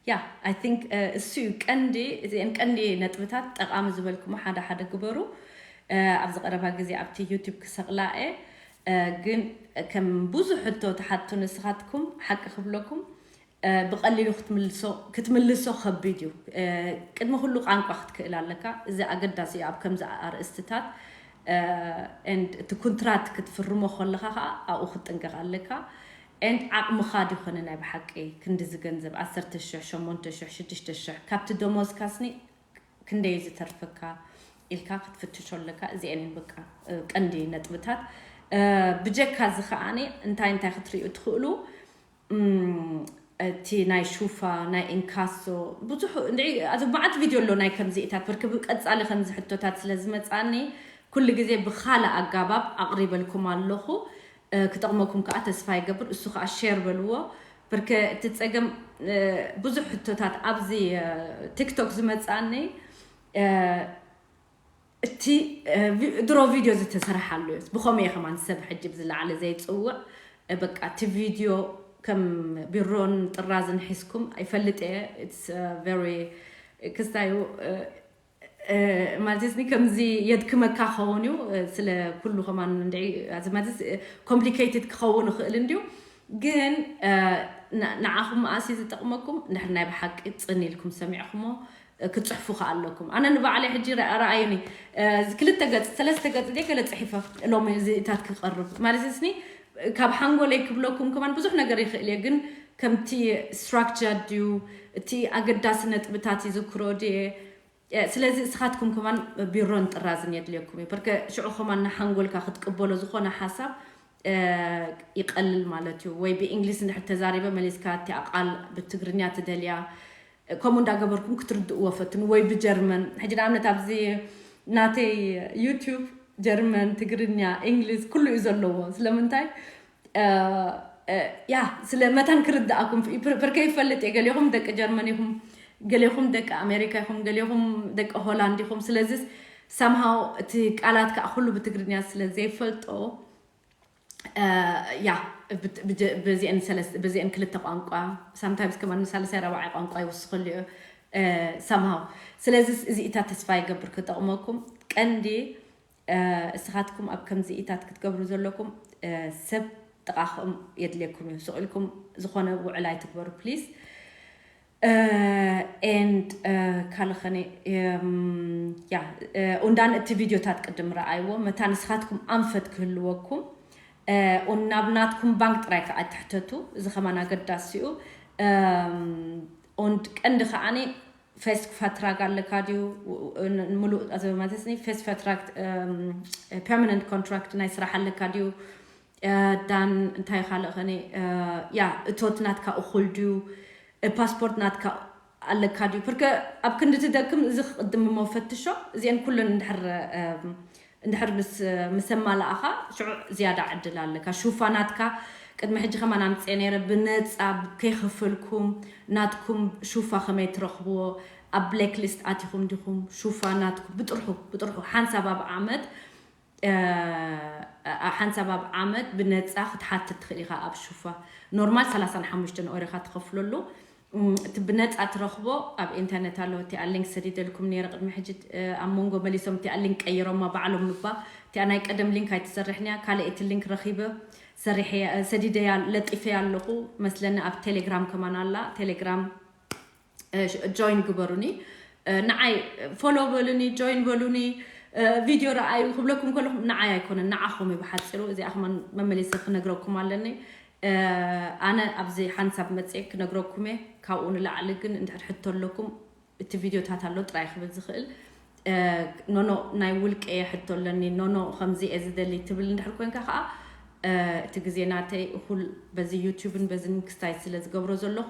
ያ I think እሱ እዩ ቀንዲ። እዚአን ቀንዲ ነጥብታት ጠቃሚ ዝበልኩሞ ሓደ ሓደ ግበሩ። ኣብዚ ቀረባ ግዜ ኣብቲ ዩቲብ ክሰቅላ እየ። ግን ከም ብዙሕ ሕቶ ትሓቱ ንስኻትኩም ሓቂ ክብለኩም ብቀሊሉ ክትምልሶ ከቢድ እዩ። ቅድሚ ኩሉ ቋንቋ ክትክእል ኣለካ። እዚ ኣገዳሲ እዩ ኣብ ከምዚ ኣርእስትታት። And እቲ ኩንትራት ክትፍርሞ ከለካ ከዓ ኣብኡ ክትጥንቀቅ ኣለካ። And ዓቅምኻ ድዩ ኮነ ናይ ብሓቂ ክንዲ ዝገንዘብ ዓሰርተ ሽሕ ሸሞንተ ሽሕ ሽዱሽተ ሽሕ ካብቲ ደሞዝካስኒ ክንደይ ዝተርፈካ ኢልካ ክትፍትሾ ኣለካ። እዚአን በቃ ቀንዲ ነጥብታት። ብጀካ እዚ ከዓኒ እንታይ እንታይ ክትርእዩ ትኽእሉ እቲ ናይ ሹፋ ናይ ኢንካሶ ብዙሕ እንድዒ ኣዚ መዓት ቪድዮ ኣሎ ናይ ከምዚኢታት በርክ ቀጻሊ ከምዚ ሕቶታት ስለ ዝመጻኒ ኩሉ ግዜ ብኻልእ ኣጋባብ ኣቕሪበልኩም ኣለኹ። ክጠቕመኩም ከዓ ተስፋ ይገብር። እሱ ከዓ ሼር በልዎ። በርከ እቲ ፀገም ብዙሕ ሕቶታት ኣብዚ ቲክቶክ ዝመጻኒ እቲ ድሮ ቪድዮ ዝተሰርሓሉ እዩ። ብኸምኡ እየ ከማን ሰብ ሕጂ ብዝለዓለ ዘይፅውዕ። በቃ እቲ ቪድዮ ከም ቢሮን ጥራዝን ሒዝኩም ኣይፈልጥ እየ። It's very ክስታዩ ማለት ኒ ከምዚ የድክመካ ክኸውን እዩ። ስለ ኩሉ ከማን እንድዒ ማለት ኮምፕሊኬትድ ክኸውን ይኽእል እንድዩ። ግን ንዓኹም መኣሲ ዝጠቕመኩም እንድሕር ናይ ብሓቂ ፅን ኢልኩም ሰሚዕኩሞ ክትፅሕፉ ከኣለኩም። ኣነ ንባዕለይ ሕጂ ረኣዩኒ ክልተ ገፅ ሰለስተ ገፅ ደ ገለ ፅሒፈ ሎሚ እዚታት ክቐርብ ማለት ስኒ ካብ ሓንጎለይ ክብለኩም ከማን ብዙሕ ነገር ይኽእል እየ። ግን ከምቲ ስትራክቸር ድዩ እቲ ኣገዳሲ ነጥብታት ይዝክሮ ድየ? ስለዚ እስኻትኩም ከማን ቢሮን ጥራዝን የድልየኩም እዩ። በርከ ሽዑ ከማን ንሓንጎልካ ክትቅበሎ ዝኾነ ሓሳብ ይቀልል ማለት እዩ። ወይ ብእንግሊዝ እንድሕር ተዛሪበ መሊስካ እቲ ኣቃል ብትግርኛ ትደልያ ከምኡ እንዳገበርኩም ክትርድእዎ ፈትኑ። ወይ ብጀርመን ሕጂ ንኣብነት ኣብዚ ናተይ ዩቲዩብ ጀርመን፣ ትግርኛ፣ እንግሊዝ ኩሉ እዩ ዘለዎ። ስለምንታይ ያ ስለ መታን ክርድኣኩም በርከ ይፈልጥ እየ። ገሌኹም ደቂ ጀርመን ኢኹም፣ ገሌኹም ደቂ ኣሜሪካ ኢኹም፣ ገሌኹም ደቂ ሆላንድ ኢኹም። ስለዚ ሳምሃው እቲ ቃላት ከዓ ኩሉ ብትግርኛ ስለ ዘይፈልጦ ያ በዚአን ክልተ ቋንቋ ሳምታይምስ ከማን ሳልሳይ ራብዓይ ቋንቋ ይውስኽሉ እዩ ሳምሃው። ስለዚ እዚኢታት ተስፋ ይገብር ክጠቕመኩም። ቀንዲ እስኻትኩም ኣብ ከምዚኢታት ክትገብሩ ዘለኩም ሰብ ጥቓኹም የድልየኩም እዩ። ስቕ ኢልኩም ዝኾነ ውዕል ኣይትግበሩ ፕሊዝ። And ካልኸነ ያ ኡንዳን እቲ ቪድዮታት ቅድም ረኣይዎ መታ ንስኻትኩም ኣንፈት ክህልወኩም ኡን ናብ ናትኩም ባንክ ጥራይ ከዓ ትሕተቱ። እዚ ከማን ኣገዳሲ እዩ። ኡንድ ቀንዲ ከዓኒ ፌስክ ፈትራግ ኣለካ ድዩ? ሙሉእ ማለት ፌስ ፈትራግ ፐርማነንት ኮንትራክት ናይ ስራሕ ኣለካ ድዩ? ዳን እንታይ ካልእ ኸኒ ያ እቶት ናትካ እኹል ድዩ? ፓስፖርት ናትካ ኣለካ ድዩ? ፕርከ ኣብ ክንዲ ትደክም እዚ ክቅድም እሞ ፈትሾ። እዚአን ኩለን እንድሕር እንድሕር ምስ ምስ ኣማላእኻ ሽዑ ዝያዳ ዕድል ኣለካ። ሹፋ ናትካ ቅድሚ ሕጂ ከማን ኣምፅኤ ነይረ ብነፃ ከይከፈልኩም ናትኩም ሹፋ ከመይ ትረኽብዎ? ኣብ ብሌክ ሊስት ኣቲኹም ዲኹም? ሹፋ ናትኩም ብጥርሑ ብጥርሑ ሓንሳብ ኣብ ዓመት ሓንሳብ ኣብ ዓመት ብነፃ ክትሓትት ትኽእል ኢኻ። ኣብ ሹፋ ኖርማል ሰላሳን ሓሙሽተን ኦሪኻ ትኸፍለሉ። እቲ ብነፃ ትረኽቦ ኣብ ኢንተርነት ኣሎ። እቲኣ ሊንክ ሰዲደልኩም ነይረ ቅድሚ ሕጂ። ኣብ መንጎ መሊሶም እቲኣ ሊንክ ቀይሮማ ባዕሎም ምባ። እቲኣ ናይ ቀደም ሊንክ ኣይትሰርሕን እያ። ካልእ እቲ ሊንክ ረኺበ ሰሪሐ ሰዲደያ ለጢፈያ ኣለኹ መስለኒ። ኣብ ቴሌግራም ከማን ኣላ። ቴሌግራም ጆይን ግበሩኒ። ንዓይ ፎሎ በሉኒ፣ ጆይን በሉኒ። ቪድዮ ረኣዩ ክብለኩም ከለኹም ንዓይ ኣይኮነን፣ ንዓኹም እዩ ብሓፂሩ። እዚኣ ከማን መመሊሰ ክነግረኩም ኣለኒ። ኣነ ኣብዚ ሓንሳብ መፅየ ክነግረኩም እየ። ካብኡ ንላዕሊ ግን እንድሕር ሕቶ ኣለኩም፣ እቲ ቪድዮታት ኣሎ ጥራይ ክብል ዝኽእል። ኖኖ ናይ ውልቀ እየ ሕቶ ኣለኒ፣ ኖኖ ከምዚ እየ ዝደሊ ትብል እንድሕር ኮንካ ከዓ እቲ ግዜ ናተይ እኹል በዚ ዩቲዩብን በዚ ክስታይ ስለ ዝገብሮ ዘለኹ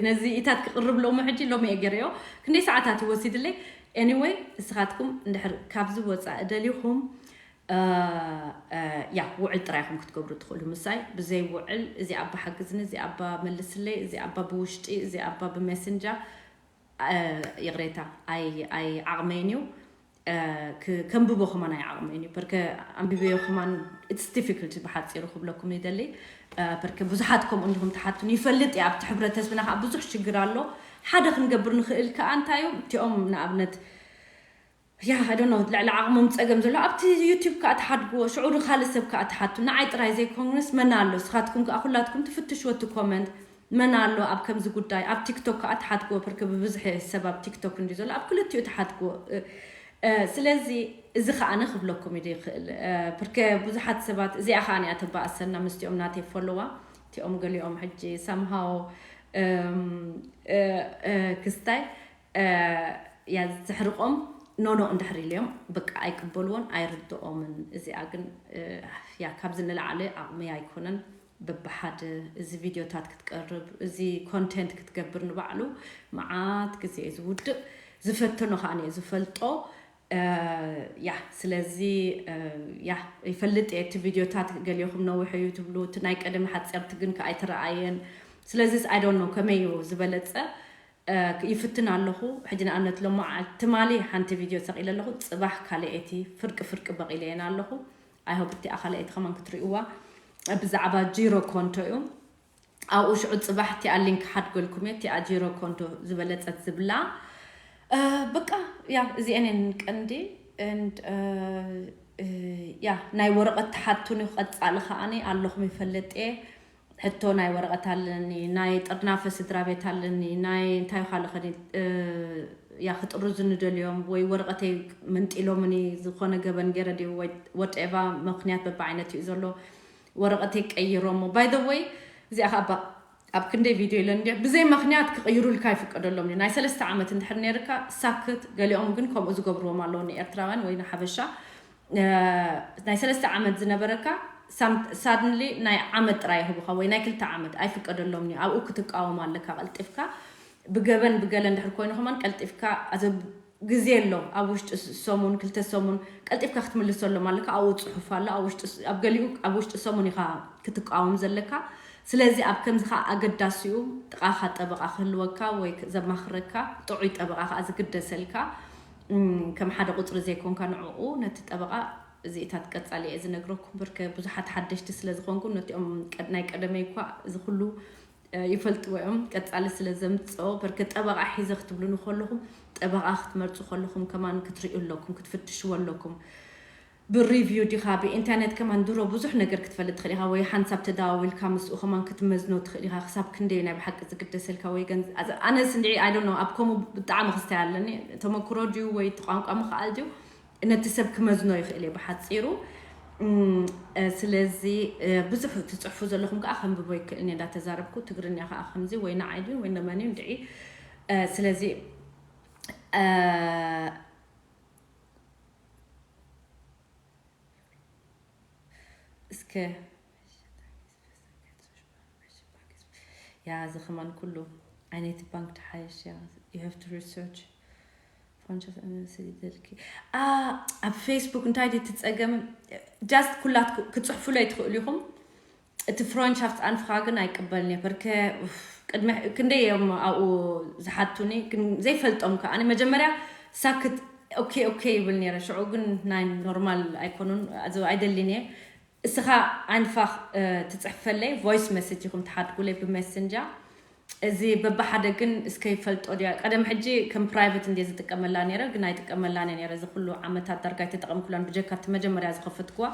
ነዚ ኢታት ክቕርብ ሎሚ ሕጂ ሎሚ እየ ገይረዮ። ክንደይ ሰዓታት ይወሲድለይ? ኤኒወይ እስኻትኩም እንድሕር ካብዚ ወፃኢ ደሊኹም ያ ውዕል ጥራይ ኢኹም ክትገብሩ ትኽእሉ ምሳይ። ብዘይ ውዕል እዚ ኣባ ሓግዝኒ፣ እዚ ኣባ መልስለይ፣ እዚ ኣባ ብውሽጢ፣ እዚ ኣባ ብሜሰንጀር ይቕሬታ ኣይ ዓቕመይን እዩ። ከንብቦ ከማን ኣይ ዓቕመይን እዩ። በርከ ኣንቢበዮ ከማን it's difficult ብሓፂሩ ክብለኩም ይደሊ። በርከ ብዙሓት ከምኡ እንዲኹም ትሓቱን ይፈልጥ እየ። ኣብቲ ሕብረተስብና ከዓ ብዙሕ ሽግር ኣሎ። ሓደ ክንገብር ንኽእል ከዓ እንታይ እዩ እቲኦም ንኣብነት ያ ዶ ልዕሊ ዓቕሞም ፀገም ዘሎ ኣብቲ ዩቲብ ከዓ ትሓድግዎ፣ ሽዑ ንካልእ ሰብ ከዓ ትሓቱ። ንዓይ ጥራይ ዘይኮንስ መን ኣሎ? ስኻትኩም ከዓ ኩላትኩም ትፍትሽዎ እቲ ኮመንት መን ኣሎ ኣብ ከምዚ ጉዳይ። ኣብ ቲክቶክ ከዓ ትሓድግዎ፣ ብርክ ብብዝሒ ሰብ ኣብ ቲክቶክ እንዲ ዘሎ ኣብ ክልቲኡ ትሓድግዎ። ስለዚ እዚ ከዓ ንክብለኩም እዩ ይኽእል። ብርከ ብዙሓት ሰባት እዚኣ ከዓ እያ ተባእሰና ምስቲኦም ናተይ ፎሎዋ እቲኦም ገሊኦም ሕጂ ሳምሃው ክስታይ ያ ዘሕርቆም ኖኖ እንድሕር ኢልዮም በቃ ኣይቅበልዎን ኣይርድኦምን። እዚኣ ግን ያ ካብዚ ንላዕሊ ዓቕሚ ኣይኮነን። በብሓደ እዚ ቪድዮታት ክትቀርብ እዚ ኮንቴንት ክትገብር ንባዕሉ መዓት ግዜ እዩ ዝውድእ። ዝፈተኖ ከዓ እየ ዝፈልጦ። ያ ስለዚ ያ ይፈልጥ እየ። እቲ ቪድዮታት ገሊኹም ነዊሕ እዩ ትብሉ፣ እቲ ናይ ቀደም ሓፂርቲ ግን ከዓ ኣይተረኣየን። ስለዚ I don't know ከመይ እዩ ዝበለፀ ይፍትን ኣለኹ። ሕጂ ንኣብነት ሎማ ትማሊ ሓንቲ ቪድዮ ሰቂለ ኣለኹ፣ ፅባሕ ካልኣይቲ ፍርቂ ፍርቂ በቂለየን ኣለኹ። I hope እቲኣ ካልኣይቲ ከማን ክትርእይዋ። ብዛዕባ ጂሮ ኮንቶ እዩ። ኣብኡ ሽዑ ፅባሕ እቲኣ ሊንክ ሓድገልኩም እየ፣ እቲኣ ጂሮ ኮንቶ ዝበለፀት ዝብላ። በቃ ያ እዚአንን ቀንዲ ያ ናይ ወረቐት ተሓቱን እዩ። ቀፃሊ ከዓኒ ኣለኹም ይፈልጥ እየ። ሕቶ ናይ ወረቐት ኣለኒ፣ ናይ ጥርናፈ ስድራ ቤት ኣለኒ፣ ናይ እንታይ ካልእ ከኒ ያ ክጥርዙ ንደልዮም ወይ ወረቐተይ መንጢሎምኒ ዝኾነ ገበን ገይረ ድዩ ወይ ወደኤቫ ምኽንያት በብዓይነት እዩ ዘሎ። ወረቐተይ ቀይሮሞ። By the way እዚኣ ከዓ ኣብ ክንደይ ቪድዮ ኢለ እንዲ ብዘይ ምኽንያት ክቕይሩልካ ይፍቀደሎም እዩ። ናይ ሰለስተ ዓመት እንድሕር ነይርካ ሳክት። ገሊኦም ግን ከምኡ ዝገብርዎም ኣለዉ ንኤርትራውያን ወይ ንሓበሻ። ናይ ሰለስተ ዓመት ዝነበረካ ሳድንሊ ናይ ዓመት ጥራይ ይህቡኻ ወይ ናይ ክልተ ዓመት ኣይፍቀደሎም እዩ። ኣብኡ ክትቃወም ኣለካ ቀልጢፍካ። ብገበን ብገለ እንድሕር ኮይኑ ከማን ቀልጢፍካ ግዜ ኣሎ። ኣብ ውሽጢ ሰሙን ክልተ ሰሙን ቀልጢፍካ ክትምልሰሎም ኣለካ። ኣብኡ ፅሑፍ ኣሎ። ኣብ ገሊኡ ኣብ ውሽጢ ሰሙን ኢኻ ክትቃወም ዘለካ። ስለዚ ኣብ ከምዚ ከዓ ኣገዳሲኡ ጥቓኻ ጠበቓ ክህልወካ ወይ ዘማኽረካ ጥዑይ ጠበቓ ከዓ ዝግደሰልካ። ከም ሓደ ቁፅሪ ዘይኮንካ ንዕኡ ነቲ ጠበቓ እዚኢታት ቀፃሊ እየ ዝነግረኩም። ብርከ ብዙሓት ሓደሽቲ ስለ ዝኾንኩም ነቲኦም ናይ ቀደመይ እኳ እዚ ኩሉ ይፈልጥዎ እዮም። ቀፃሊ ስለ ዘምፅኦ በርከ ጠበቓ ሒዘ ክትብሉኒ ከለኹም ጠበቓ ክትመርፁ ከለኹም ከማን ክትርእዩ ኣለኩም፣ ክትፍትሽዎ ኣለኩም። ብሪቪው ዲኻ ብኢንተርኔት ከማን ድሮ ብዙሕ ነገር ክትፈልጥ ትኽእል ኢኻ፣ ወይ ሓንሳብ ተደዋዊልካ ምስኡ ከማን ክትመዝኖ ትኽእል ኢኻ። ክሳብ ክንደይ ናይ ብሓቂ ዝግደሰልካ ወይ ገንዘብ ኣነስ እንድዒ I don't know ኣብ ከምኡ ብጣዕሚ ክስታይ ኣለኒ። ተመክሮ ድዩ ወይ እቲ ቋንቋ ምኽኣል ድዩ ነቲ ሰብ ክመዝኖ ይኽእል እየ ብሓፂሩ። ስለዚ ብዙሕ ትፅሕፉ ዘለኹም ከዓ ከንብቦ ይክእል እየ እንዳተዛረብኩ ትግርኛ ከዓ ከምዚ ወይ ንዓይ ድዩ ወይ ንመን እዩ እንድዒ። ስለዚ እስከ ያ እዚ ከማን ኩሉ ዓይነት ባንክ ትሓይሽ ያ you have to research። ፎንቸስ ሰዲደልኪ ኣብ ፌስቡክ እንታይ ድዩ ትፀገም? ጃስት ኩላት ክፅሕፉለይ ትኽእሉ ኢኹም። እቲ ፍሮንሻፍት ኣንፍኻ ግን ኣይቅበልን እየ። በርከ ቅድሚ ክንደይ እዮም ኣብኡ ዝሓቱኒ ግን ዘይፈልጦም ከኣ መጀመርያ ሳክት ኦኬ ኦኬ ይብል ነይረ። ሽዑ ግን ናይ ኖርማል ኣይኮኑን ኣይደልን እየ። እስኻ ኣንፋኽ ትፅሕፈለይ፣ voice message ኢኹም ትሓድጉለይ ብሜሰንጀር። እዚ በብሓደ ግን እስከ ይፈልጦ ድያ? ቀደም ሕጂ ከም ፕራይቬት እንደ ዝጥቀመላ ነረ፣ ግን ኣይጥቀመላን ነረ። እዚ ኩሉ ዓመታት ዳርጋ ኣይተጠቐምኩላን፣ ብጀካ እቲ መጀመርያ ዝኸፈትኩዋ።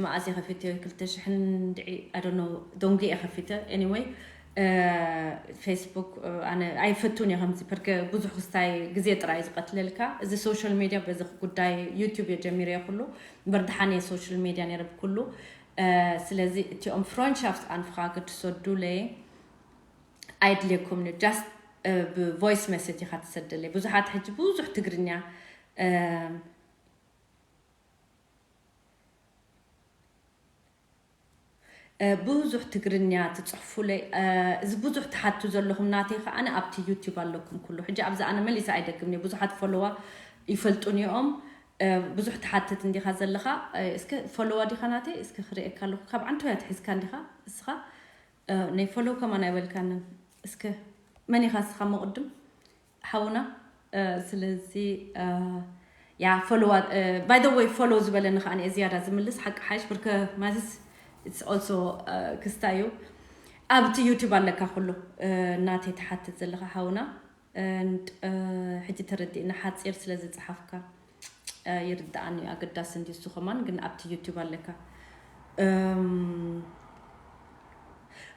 መኣዝ ከፊተ? ክልተ ሽሕን ድዒ፣ I don't know፣ ደንጉ እየ ከፊተ። Anyway፣ ፌስቡክ ኣነ ኣይፈቱን እየ ከምዚ፣ ፐርከ ብዙሕ ክስታይ ግዜ ጥራይ ዝቐትለልካ። እዚ ሶሻል ሜድያ በዚ ጉዳይ ዩቲዩብ እየ ጀሚረ እየ ኩሉ፣ እምበር ድሓን እየ ሶሻል ሜድያ ነረ ብኩሉ። ስለዚ እቲኦም ፍሮንሻፍት ኣንፍኻ ክትሰዱለይ ኣይድልየኩም እዩ። ጃስት ብቮይስ መሰጅ ኢኻ ትሰደለይ። ብዙሓት ሕጂ ብዙሕ ትግርኛ ብዙሕ ትግርኛ ትፅሕፉለይ። እዚ ብዙሕ ትሓቱ ዘለኹም ናተይ ከዓነ ኣብቲ ዩቲዩብ ኣለኩም ኩሉ። ሕጂ ኣብዚ ኣነ መሊሳ ኣይደግምን እየ። ብዙሓት ፎሎዋ ይፈልጡን እዮም። ብዙሕ ትሓትት እንዲኻ ዘለኻ። እስከ ፎሎዋ ዲኻ ናተይ? እስከ ክርእየካ ኣለኹ። ካብ ዓንቶያ ትሒዝካ እንዲኻ እስኻ? ናይ ፎሎው ከማን ኣይበልካንን። እስከ መን ኢኻ እስኻ መቕድም ሓውና? ስለዚ ያ ፎሎዋ፣ by the way፣ ፎሎው ዝበለኒ ከዓነ ዝያዳ ዝምልስ ሓቂ ሓይሽ ብርከ ማዝስ it's also ክስታ እዩ። ኣብቲ ዩቲዩብ ኣለካ ኩሉ። ናተይ ትሓትት ዘለኻ ሓውና። And ሕጂ ተረዲእና ሓፂር ስለ ዝፀሓፍካ ይርዳኣኒ እዩ። ኣገዳሲ እንዲ እሱ ከማን ግን ኣብቲ ዩቲዩብ ኣለካ።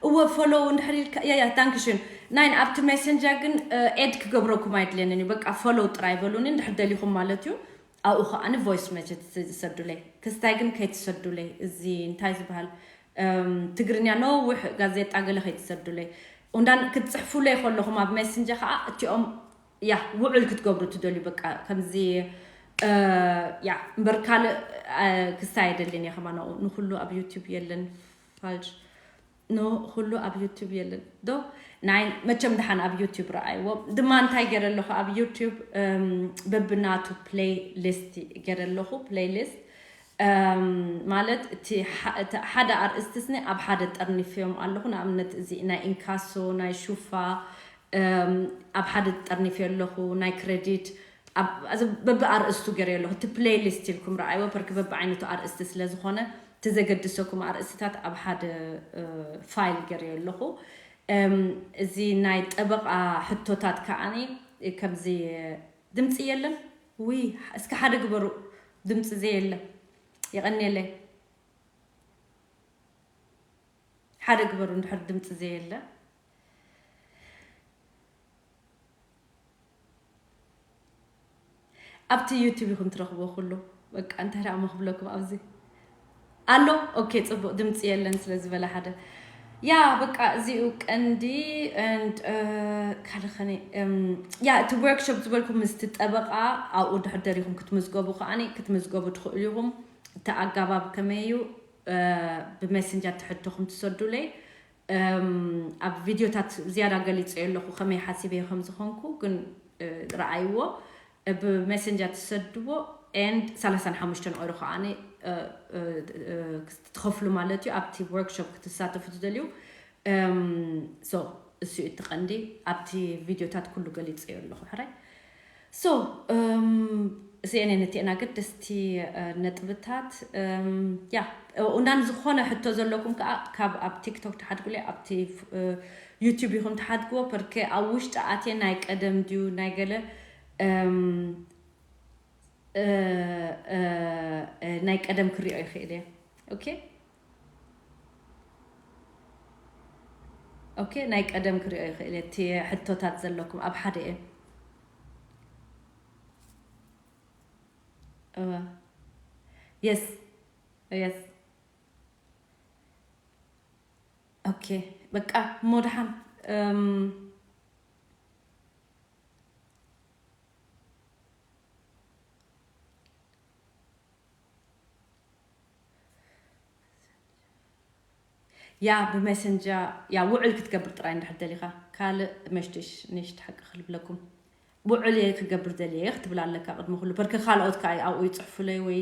እወ ፎሎው እንድሕር ኢልካ ያ ያ ታንክሽን ናይን ኣብቲ ሜሰንጀር ግን ኤድ ክገብረኩም ኣይድልየንን እዩ። በቃ ፎሎው ጥራይ በሉኒ። እንድሕር ደሊኹም ማለት እዩ። ኣብኡ ከዓኒ ቮይስ መሰጅ ዝሰዱለይ። ክስታይ ግን ከይትሰዱለይ። እዚ እንታይ ዝበሃል ትግርኛ ነዊሕ ጋዜጣ ገለ ከይትሰዱለይ። እንዳን ክትፅሕፉለይ ከለኹም ኣብ ሜሰንጀር ከዓ እቲኦም ያ ውዕል ክትገብሩ ትደልዩ። በቃ ከምዚ ያ እምበር ካልእ ክስታይ ኣይደልን እየ ከማን ንኩሉ ኣብ ዩቲዩብ የለን። ፋልሽ ንኩሉ ኣብ ዩቲዩብ የለን ዶ? ናይ መቸም ድሓን ኣብ ዩቲዩብ ረኣይዎ ድማ እንታይ ገይረ ኣለኹ ኣብ ዩቲዩብ በብናቱ ፕሌይ ሊስት ገይረ ኣለኹ። ፕሌይ ሊስት ማለት እቲ ሓደ ኣርእስቲ ስኒ ኣብ ሓደ ጠርኒፍዮም ኣለኹ። ንኣብነት እዚ ናይ ኢንካሶ፣ ናይ ሹፋ ኣብ ሓደ ጠርኒፍ ኣለኹ፣ ናይ ክሬዲት በብኣርእስቱ ገይረ ኣለኹ። እቲ ፕሌይ ሊስት ኢልኩም ረኣይዎ ፐርክ በብዓይነቱ ኣርእስቲ ስለ ዝኾነ እቲ ዘገድሰኩም ኣርእስትታት ኣብ ሓደ ፋይል ገይረ ኣለኹ። እዚ ናይ ጠበቓ ሕቶታት ከዓኒ ከምዚ ድምፂ የለን ውይ እስከ ሓደ ግበሩ። ድምፂ ዘየለ የቐንየለይ ሓደ ግበሩ እንድሕር ድምፂ ዘየለ። ኣብቲ ዩቲብ ኢኹም ትረኽቦ ኩሉ። በቃ እንታይ ደኣ መክብለኩም ኣብዚ ኣሎ። ኦኬ ፅቡቅ ድምፂ የለን ስለ ዝበለ ሓደ ያ በቃ እዚኡ ቀንዲ። ካልኸኒ ያ እቲ ወርክሾፕ ዝበልኩም ምስቲ ጠበቃ ኣብኡ ድሕር ደሪኹም ክትምዝገቡ ከዓኒ ክትምዝገቡ ትኽእሉ ኢኹም። እቲ ኣጋባብ ከመይ እዩ? ብሜሰንጀር ትሕቶኹም ትሰዱለይ። ኣብ ቪድዮታት ዝያዳ ገሊፀዮ ኣለኹ ከመይ ሓሲበዮ ከም ዝኾንኩ ግን ረኣይዎ። ብሜሰንጀር ትሰድዎ ኤንድ ሰላሳን ሓሙሽተን ኦይሮ ከዓኒ ትኸፍሉ ማለት እዩ። ኣብቲ ወርክሾፕ ክትሳተፉ ትደልዩ ሶ እሱ እዩ እቲ ቀንዲ። ኣብቲ ቪድዮታት ኩሉ ገሊፀዮ ኣለኹ ሕራይ። ሶ እዚአን ነቲአን ኣገደስቲ ነጥብታት። ያ እንዳን ዝኾነ ሕቶ ዘለኩም ከዓ ካብ ኣብ ቲክቶክ ተሓድጉለይ ኣብቲ ዩቲዩብ ይኹም ተሓድግዎ ፐርኬ ኣብ ውሽጢ ኣትየ ናይ ቀደም ድዩ ናይ ገለ ናይ ቀደም ክሪኦ ይኽእል እየ። ኦኬ ኦኬ ናይ ቀደም ክሪኦ ይኽእል እየ እቲ ሕቶታት ዘለኩም ኣብ ሓደ እየ። የስ የስ ኦኬ በቃ እሞ ደሓን ያ ብመሰንጃ ያ ውዕል ክትገብር ጥራይ እንድሕር ደሊኻ ካልእ መሽትሽ ንሽት ሓቂ ክልብለኩም ውዕል እየ ክገብር ደልየ ክትብል ኣለካ ቅድሚ ኩሉ በርክ ካልኦት ከኣ ኣብኡ ይፅሕፉለይ ወይ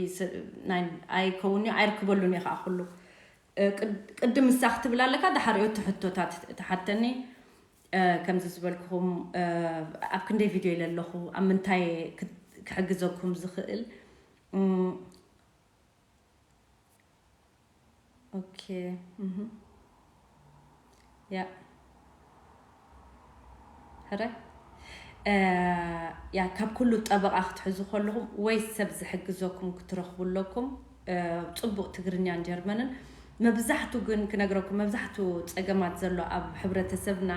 ኣይከውን እዩ ኣይርክበሉን እየ ከዓ ኩሉ ቅድም እሳ ክትብል ኣለካ ድሓር እዮ ትሕቶታት ትሓተኒ ከምዚ ዝበልኩኹም ኣብ ክንደይ ቪድዮ ኢለ ኣለኹ ኣብ ምንታይ ክሕግዘኩም ዝኽእል Okay. Mhm. Ja. ሕረ ያ ካብ ኩሉ ጠበቓ ክትሕዙ ከለኹም ወይ ሰብ ዝሕግዘኩም ክትረኽቡ ኣለኩም። ጽቡቕ ትግርኛን ጀርመንን መብዛሕቱ ግን ክነግረኩም መብዛሕቱ ጸገማት ዘሎ ኣብ ሕብረተሰብና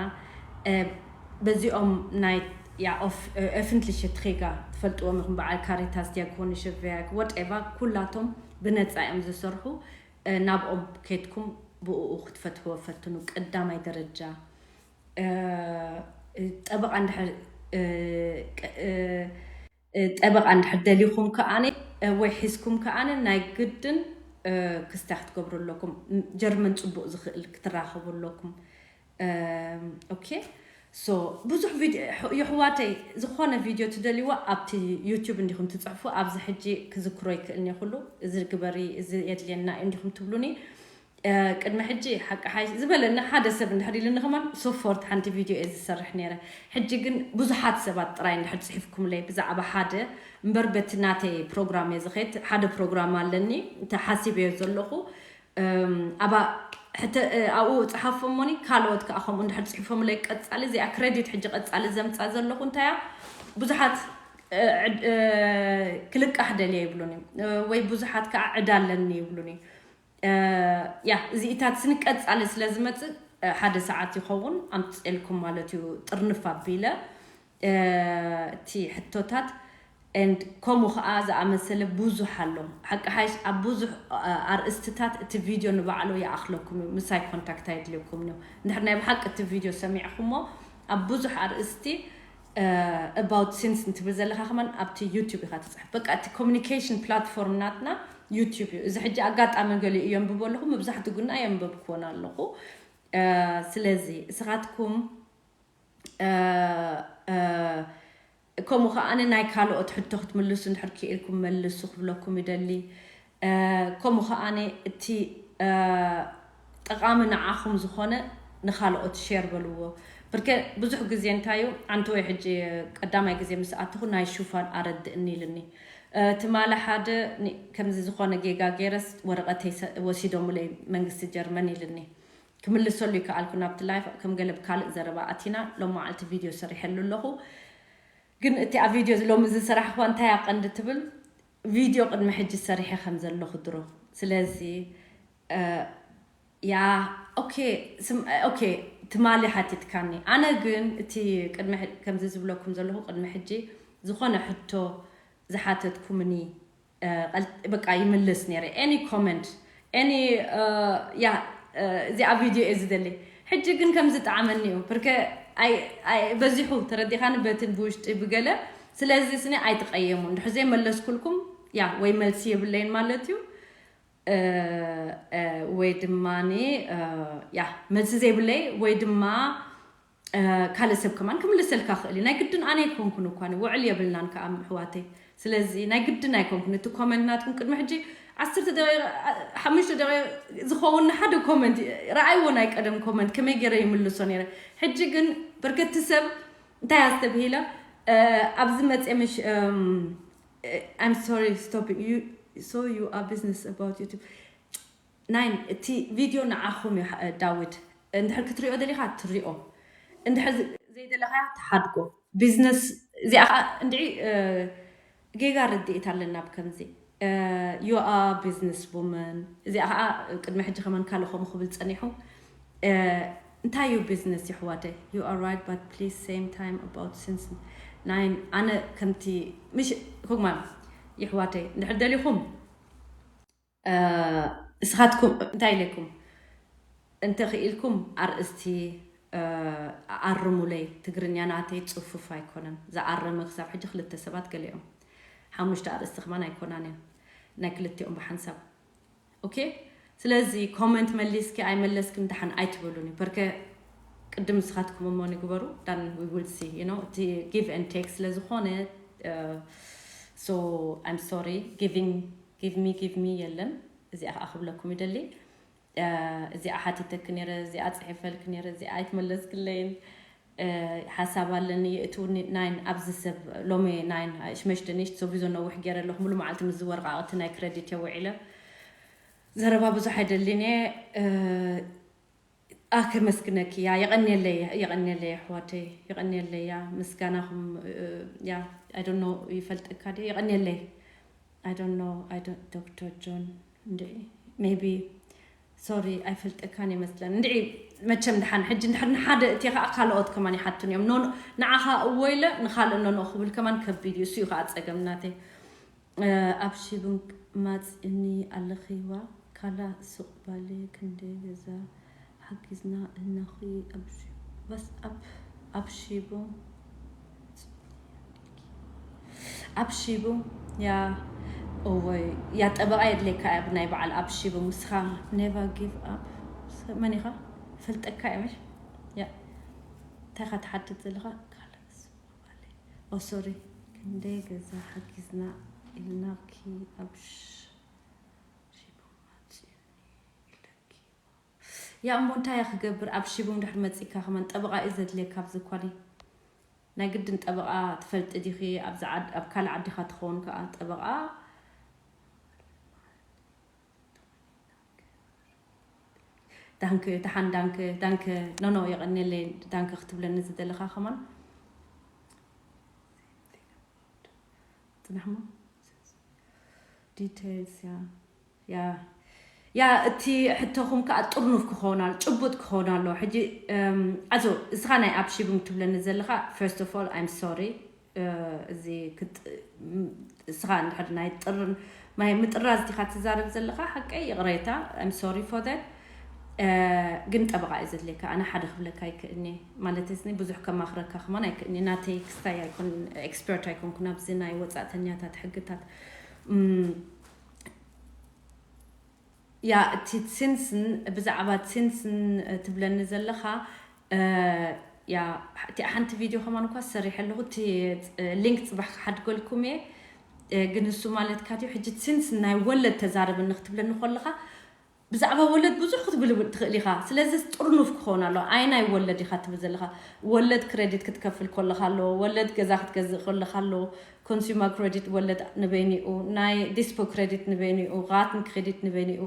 በዚኦም ናይ öffentliche Träger ትፈልጥዎም ኢኹም፣ በዓል ካሪታስ፣ ዲያኮኒሽ፣ ቨያግ፣ ወደቫ ኩላቶም ብነፃ እዮም ዝሰርሑ። ናብኦም ከድኩም ብኡ ክትፈትሕዎ ፈትኑ። ቀዳማይ ደረጃ ጠበቓ እንድሕር ጠበቓ እንድሕር ደሊኹም ከኣነ ወይ ሒዝኩም ከኣነ ናይ ግድን ክስታይ ክትገብሩ ኣለኩም። ጀርመን ፅቡቕ ዝኽእል ክትራኸቡ ኣለኩም። ኦኬ ሶ ብዙሕ ቪድዮ የሕዋተይ ዝኾነ ቪድዮ ትደልይዎ ኣብቲ ዩቱብ እንዲኹም ትፅሕፉ። ኣብዚ ሕጂ ክዝክሮ ይክእል እየ ኩሉ እዚ ግበሪ እዚ የድልየና እዩ እንዲኹም ትብሉኒ። ቅድሚ ሕጂ ሓቂ ሓይ ዝበለኒ ሓደ ሰብ እንድሕር ኢሉኒ ከማን ሶፎርት ሓንቲ ቪድዮ እየ ዝሰርሕ ነይረ። ሕጂ ግን ብዙሓት ሰባት ጥራይ እንድሕር ፅሒፍኩምለይ ብዛዕባ ሓደ እምበር በቲ ናተይ ፕሮግራም እየ ዝኸይድ። ሓደ ፕሮግራም ኣለኒ እንተ ሓሲበዮ ዘለኹ ኣብኡ ፀሓፎሞኒ ካልኦት ከዓ ከምኡ እንድሕር ፅሒፎምለይ ቀፃሊ እዚኣ ክሬዲት ሕጂ ቀፃሊ ዘምፃ ዘለኹ እንታያ ብዙሓት ክልቃሕ ደልየ ይብሉኒ ወይ ብዙሓት ከዓ ዕዳ ኣለኒ ይብሉኒ። ያ እዚኢታት ስኒ ቀፃሊ ስለ ዝመፅእ ሓደ ሰዓት ይኸውን ኣምፅፅኤልኩም ማለት እዩ። ጥርንፍ ኣቢለ እቲ ሕቶታት and ከምኡ ከዓ ዝኣመሰለ ብዙሕ ኣሎ። ሓቂ ሓይሽ ኣብ ብዙሕ ኣርእስትታት እቲ ቪድዮ ንባዕሉ ይኣኽለኩም እዩ። ምሳይ ኮንታክት ኣየድልየኩም እዩ። እንድሕር ናይ ብሓቂ እቲ ቪድዮ ሰሚዕኩሞ ኣብ ብዙሕ ኣርእስቲ about since እንትብል ዘለካ ከማን ኣብቲ ዩቱብ ኢካ ትፅሕፍ። በቃ እቲ ኮሚኒኬሽን ፕላትፎርም ናትና ዩቱብ እዩ። እዚ ሕጂ ኣጋጣሚ ገሊኡ የንብቦ ኣለኹ፣ መብዛሕትኡ ግን ኣየንበብክዎን ኣለኹ። ስለዚ እስኻትኩም ከምኡ ከዓኒ ናይ ካልኦት ሕቶ ክትምልሱ እንድሕር ክኢልኩም መልሱ ክብለኩም ይደሊ። ከምኡ ከዓኒ እቲ ጠቓሚ ንዓኹም ዝኾነ ንኻልኦት ሼር በልዎ። ብርኬ ብዙሕ ግዜ እንታይ እዩ ኣንተ ወይ ሕጂ ቀዳማይ ግዜ ምስ ኣተኹ ናይ ሹፋን ኣረድእኒ ኢልኒ። ትማሊ ሓደ ከምዚ ዝኾነ ጌጋ ገይረስ ወረቐተይ ወሲዶምለይ መንግስቲ ጀርመን ኢልኒ። ክምልሰሉ ይከኣልኩ ናብቲ ላይፍ ከም ገለ ብካልእ ዘረባ ኣቲና ሎም መዓልቲ ቪድዮ ሰሪሐሉ ኣለኹ። ግን እቲ ኣብ ቪድዮ ሎሚ ዝሰራሕኳ እንታይ ኣቐንዲ ትብል ቪድዮ ቅድሚ ሕጂ ሰሪሐ ከም ዘለኹ ድሮ። ስለዚ ያ ኦኬ ኦኬ ትማሊ ሓቲትካኒ። ኣነ ግን እቲ ቅድሚ ከምዚ ዝብለኩም ዘለኹ ቅድሚ ሕጂ ዝኾነ ሕቶ ዝሓተትኩምኒ በቃ ይምልስ ነይረ any comment any ያ እዚኣ ቪድዮ እየ ዝደሊ። ሕጂ ግን ከም ዝጠዓመኒ እዩ ብርከ በዚሑ ተረዲኻኒ በትን ብውሽጢ ብገለ ስለዚ ስኒ ኣይትቀየሙ እንድሕር ዘይመለስኩልኩም ያ ወይ መልሲ የብለይን ማለት እዩ ወይ ድማ ያ መልሲ ዘይብለይ ወይ ድማ ካልእ ሰብ ከማን ክምልሰልካ ክእል እዩ። ናይ ግድን ኣነ ኣይኮንኩን እኳ ውዕል የብልናን ከዓ ኣሕዋተይ። ስለዚ ናይ ግድን ኣይኮንኩን እቲ ኮመንት ናትኩም ቅድሚ ሕጂ ዓሰርተ ደቂቕ ሓሙሽተ ደቂቕ ዝኸውን ንሓደ ኮመንት ረኣይዎ ናይ ቀደም ኮመንት ከመይ ገይረ ይምልሶ ነይረ። ሕጂ ግን በርከቲ ሰብ እንታይ ኣስተብሂለ ኣብዚ መፅየ ምሽ I'm sorry stopping you so you are business about YouTube ናይን እቲ ቪድዮ ንዓኹም እዩ ዳዊት እንድሕር ክትሪኦ ደሊኻ ትሪኦ እንድሕር ዘይደለኻያ ትሓድጎ ቢዝነስ እዚኣ ከዓ እንድዒ ጌጋ ርድኢት ኣለና ብከምዚ you are business woman እዚኣ ከዓ ቅድሚ ሕጂ ከመን ካልእ ከምኡ ክብል ፀኒሑ እንታይ እዩ ቢዝነስ ይሕዋተ you are right but please same time about since nine ኣነ ከምቲ ምሽ ኩግማ ይሕዋተይ እንድሕር ደሊኹም እስኻትኩም እንታይ ኢለኩም እንተኽኢልኩም ኣርእስቲ ኣርሙለይ። ትግርኛ ናተይ ፅፉፍ ኣይኮነን። ዝኣረመ ክሳብ ሕጂ ክልተ ሰባት ገሊኦም ሓሙሽተ ኣርእስቲ ከማን ኣይኮናን እየን ናይ ክልቲኦም ብሓንሳብ። ኦኬ ስለዚ ኮመንት መሊስኪ ኣይመለስክን ደሓን ኣይትበሉኒ በርከ ቅድም ንስኻትኩም እሞ ንግበሩ ዳን we will see you know እቲ give and take ስለ ዝኾነ so I'm sorry giving give me give me የለን። እዚኣ ከዓ ክብለኩም ይደሊ። እዚኣ ሓቲተኪ ነይረ፣ እዚኣ ፅሒፈልኪ ነይረ፣ እዚኣ ኣይትመለስክለይን። ሓሳብ ኣለኒ የእትውኒ ናይን ኣብዚ ሰብ ሎሚ ናይን ሽመሽ ደኒሽ ሰቪዞ ነዊሕ ገይረ ኣለኹ ሙሉ መዓልቲ ምስ ዝወረቃቅቲ ናይ ክረዲት እየ ውዒለ። ዘረባ ብዙሕ ኣይደልን እየ። እ፣ ኣከመስግነኪ እያ። የቐንየለይ፣ የቐንየለይ ኣሕዋተይ፣ የቐንየለይ እያ። ምስጋናኹም፣ እ፣ እያ፣ I don't know፣ ይፈልጠካ ድየ? የቐንየለይ። I don't know፣ I don't፣ ዶክተር ጆን፣ እንድዒ፣ maybe፣ ሶሪ፣ ኣይፈልጠካን ይመስለን። እንድዒ፣ መቸም ድሓን፣ ሕጂ እንድሕር ንሓደ እቲ ኸኣ ካልኦት ከማን ይሓቱን እዮም። ኖ፣ ኖ፣ ንዓኻ እወ ኢለ፣ ንኻልእ ኖ፣ ኖ ክብል ከማን ከቢድ እዩ። እሱ እዩ ኸኣ ጸገም ናተይ። እ፣ ኣብ ሽቡን ማጽኒ ኣለኺ ዋ፣ ካላ ሱቕ ባሌ ክንደይ ገዛ ሓጊዝና እነኺ ኣብ ሽ-፣ በስ ኣብ፣ ኣብ ሽቡን፣ ኣብ ሽቡን፣ ያ፣ እወይ፣ ያ ጠበቓ የድልየካ እያ ብናይ በዓል ኣብ ሽቡን። ንስኻ ኔቨር ጊቭ ኣፕ። መን ኢኻ? ፈልጠካ እየ ምሽ? ያ፣ እንታይ ኢኻ ትሓትት ዘለኻ? ካላ ሱቕ ባሌ። ኦ፣ ሶሪ። ክንደይ ገዛ ሓጊዝና ኢልናኪ ኣብ ሽ-፣ ሽቡን ማጽኒ ኢለኪ። ያ እሞ እንታይ እየ ክገብር? ኣብ ሽቡን ድሕሪ መጺእካ ከማን ጠበቓ እዩ ዘድልየካ። ኣብዚ እኳ ናይ ግድን ጠበቓ ትፈልጢ ዲኺ? ኣብዚ ዓድ-፣ ኣብ ካልእ ዓዲ ኢኻ ትኸውን ከኣ ጠበቓ። ዳንከ፣ ደሓን ዳንከ፣ ዳንከ። ኖ፣ ኖ፣ የቐንየለይ ዳንከ ክትብለኒ ዝደለኻ ከማን። ጽናሕሞ። ዲቴልስ፣ ያ፣ ያ፣ ያ፣ እቲ ሕቶኹም ከኣ ጥርኑፍ ክኸውን ኣሎ፣ ጭቡጥ ክኸውን ኣሎ። ሕጂ፣ እም፣ ኣዞ፣ እስኻ ናይ ኣብ ሽቡን ትብለኒ ዘለኻ፣ first of all፣ I'm sorry። እ፣ እዚ ክጥ-፣ ም-፣ እስኻ እንድሕር ናይ ጥርን-፣ ማይ ምጥራዝ ዲኻ ትዛረብ ዘለኻ፣ ሓቀይ ይቕሬታ፣ I'm sorry for that። እ፣ ግን ጠበቓ እዩ ዘድልየካ። ኣነ ሓደ ክብለካ ኣይክእልኒ፣ ማለት ስኒ ብዙሕ ከማኽረካ ከማን ኣይክእልኒ። ናተይ ክስታይ ኣይኮን፣ ኤክስፐርት ኣይኮንኩን ኣብዚ ናይ ወጻእተኛታት ሕግታት። እም፣ ያ፣ እቲ ሲንስን፣ ብዛዕባ ሲንስን ትብለኒ ዘለኻ፣ እ፣ ያ፣ እቲ ሓንቲ ቪድዮ ከማን እኳ ሰሪሐ ኣለኹ። እቲ፣ እ፣ ሊንክ ጽባሕ ክሓድገልኩም እየ። እ፣ ግን እሱ ማለትካ ድዩ? ሕጂ ሲንስ ናይ ወለድ ተዛረብኒ ክትብለኒ ከለኻ፣ ብዛዕባ ወለድ ብዙሕ ክትብል ትኽእል ኢኻ። ስለዚ ጥርኑፍ ክኸውን ኣሎ። ኣይ ናይ ወለድ ኢኻ ትብል ዘለኻ? ወለድ ክሬዲት ክትከፍል ከለኻ ኣሎ፣ ወለድ ገዛ ክትገዝእ ከለኻ ኣሎ፣ ኮንሱመር ክሬዲት ወለድ ንበይኒኡ፣ ናይ ዲስፖ ክሬዲት ንበይኒኡ፣ ራትን ክሬዲት ንበይኒኡ።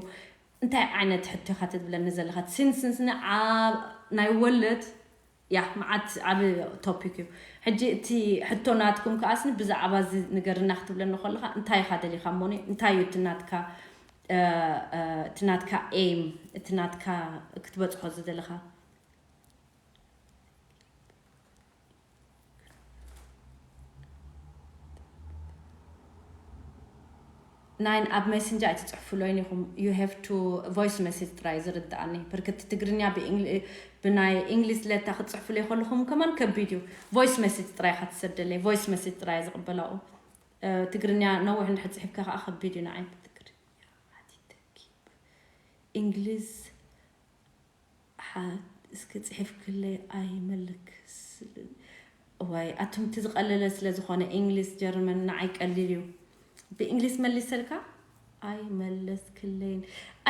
እንታይ ዓይነት ሕቶ ኢኻ ትብለኒ ዘለኻ? ሲንስንስኒ ዓ-፣ ናይ ወለድ፣ ያ፣ መዓት ዓቢ ቶፒክ እዩ። ሕጂ እቲ ሕቶ ናትኩም ከኣ ስኒ ብዛዕባ እዚ ንገርና ክትብለኒ ከለኻ፣ እንታይ ኢኻ ደሊኻ እሞኒ? እንታይ እዩ እቲ ናትካ፣ እ፣ እ፣ እቲ ናትካ ኤም፣ እቲ ናትካ ክትበጽሖ ዝደለኻ? ናይን ኣብ ሜሴንጀር ኣይትጽሕፉለይን ኢኹም። You have to voice message ጥራይ ዝርድኣኒ። ብርክቲ ትግርኛ ብእንግሊ-፣ ብናይ እንግሊዝ ለታ ክትጽሕፉለይ ከለኹም ከማን ከቢድ እዩ። ቮይስ ሜሴጅ ጥራይ ኢኻ ትሰደለይ። ቮይስ ሜሴጅ ጥራይ ዝቕበላኡ። እ፣ ትግርኛ ነዊሕ እንድሕር ጽሒፍካ ከኣ ከቢድ እዩ ንዓይ። ትግርኛ ሓቲተኪ። እንግሊዝ ሓ-፣ እስኪ ጽሒፍክለይ ኣይመልክስ-፣ ዋይ፣ ኣቱም እቲ ዝቐለለ ስለ ዝኾነ፣ እንግሊዝ፣ ጀርመን ንዓይ ቀሊል እዩ። ብእንግሊዝ መሊሰልካ? ኣይመለስክለይን።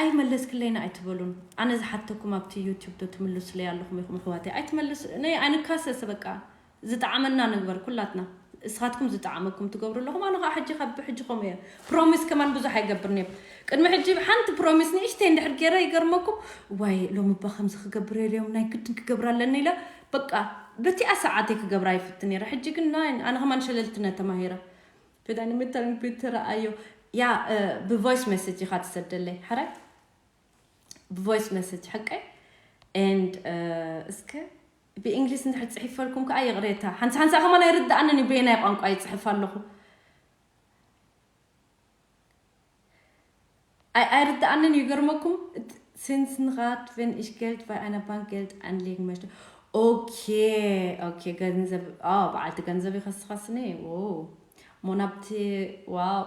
ኣይመለስክለይን ኣይትበሉን። ኣነ ዝሓተኩም ኣብቲ ዩቲዩብ ዶ ትምልሱለይ ኣለኹም ኢኹም ኣሕዋተይ? ኣይትመልሱ-፣ ነይ ኣይንካሰስ በቃ። ዝጠዓመና ንግበር ኩላትና። እስኻትኩም ዝጠዓመኩም ትገብሩ ኣለኹም። ኣነ ኸዓ ሕጂ ካብ ሕጂ ከምኡ እየ። ፕሮሚስ ከማን ብዙሕ ኣይገብርን እየ። ቅድሚ ሕጂ ሓንቲ ፕሮሚስ ንእሽተይ እንድሕር ገይረ ይገርመኩም። ዋይ፣ ሎሚ እባ ከምዚ ክገብር እየ ኢሎም ናይ ግድን ክገብር ኣለኒ ኢለ በቃ በቲኣ ሰዓተይ ክገብራ ይፍትን ነይረ። ሕጂ ግን ናይ-፣ ኣነ ከማን ሸለልትነ ተማሂረ። ፈዳኒ ምታን ቢተረኣዮ። ያ፣ እ፣ ብቮይስ ሜሴጅ ኢኻ ትሰደለይ። ሕራይ? ብቮይስ ሜሴጅ ሓቀይ? And፣ እ፣ እስከ ብእንግሊዝ እንድሕር ጽሒፈልኩም ከኣ ይቕሬታ። ሓንሳ ሓንሳ ከማን ኣይርድኣንን እዩ በየናይ ቋንቋ ይጽሕፍ ኣለኹ። ኣይ-፣ ኣይርድኣንን እዩ፣ ይገርመኩም። Since grad, wenn ich Geld bei einer Bank Geld anlegen möchte. ኦኬ፣ ኦኬ፣ ገንዘብ፣ ኦ፣ በዓልቲ ገንዘብ ይኸስኸስኒ። ዎ። ሞናብቲ፣ ዋው።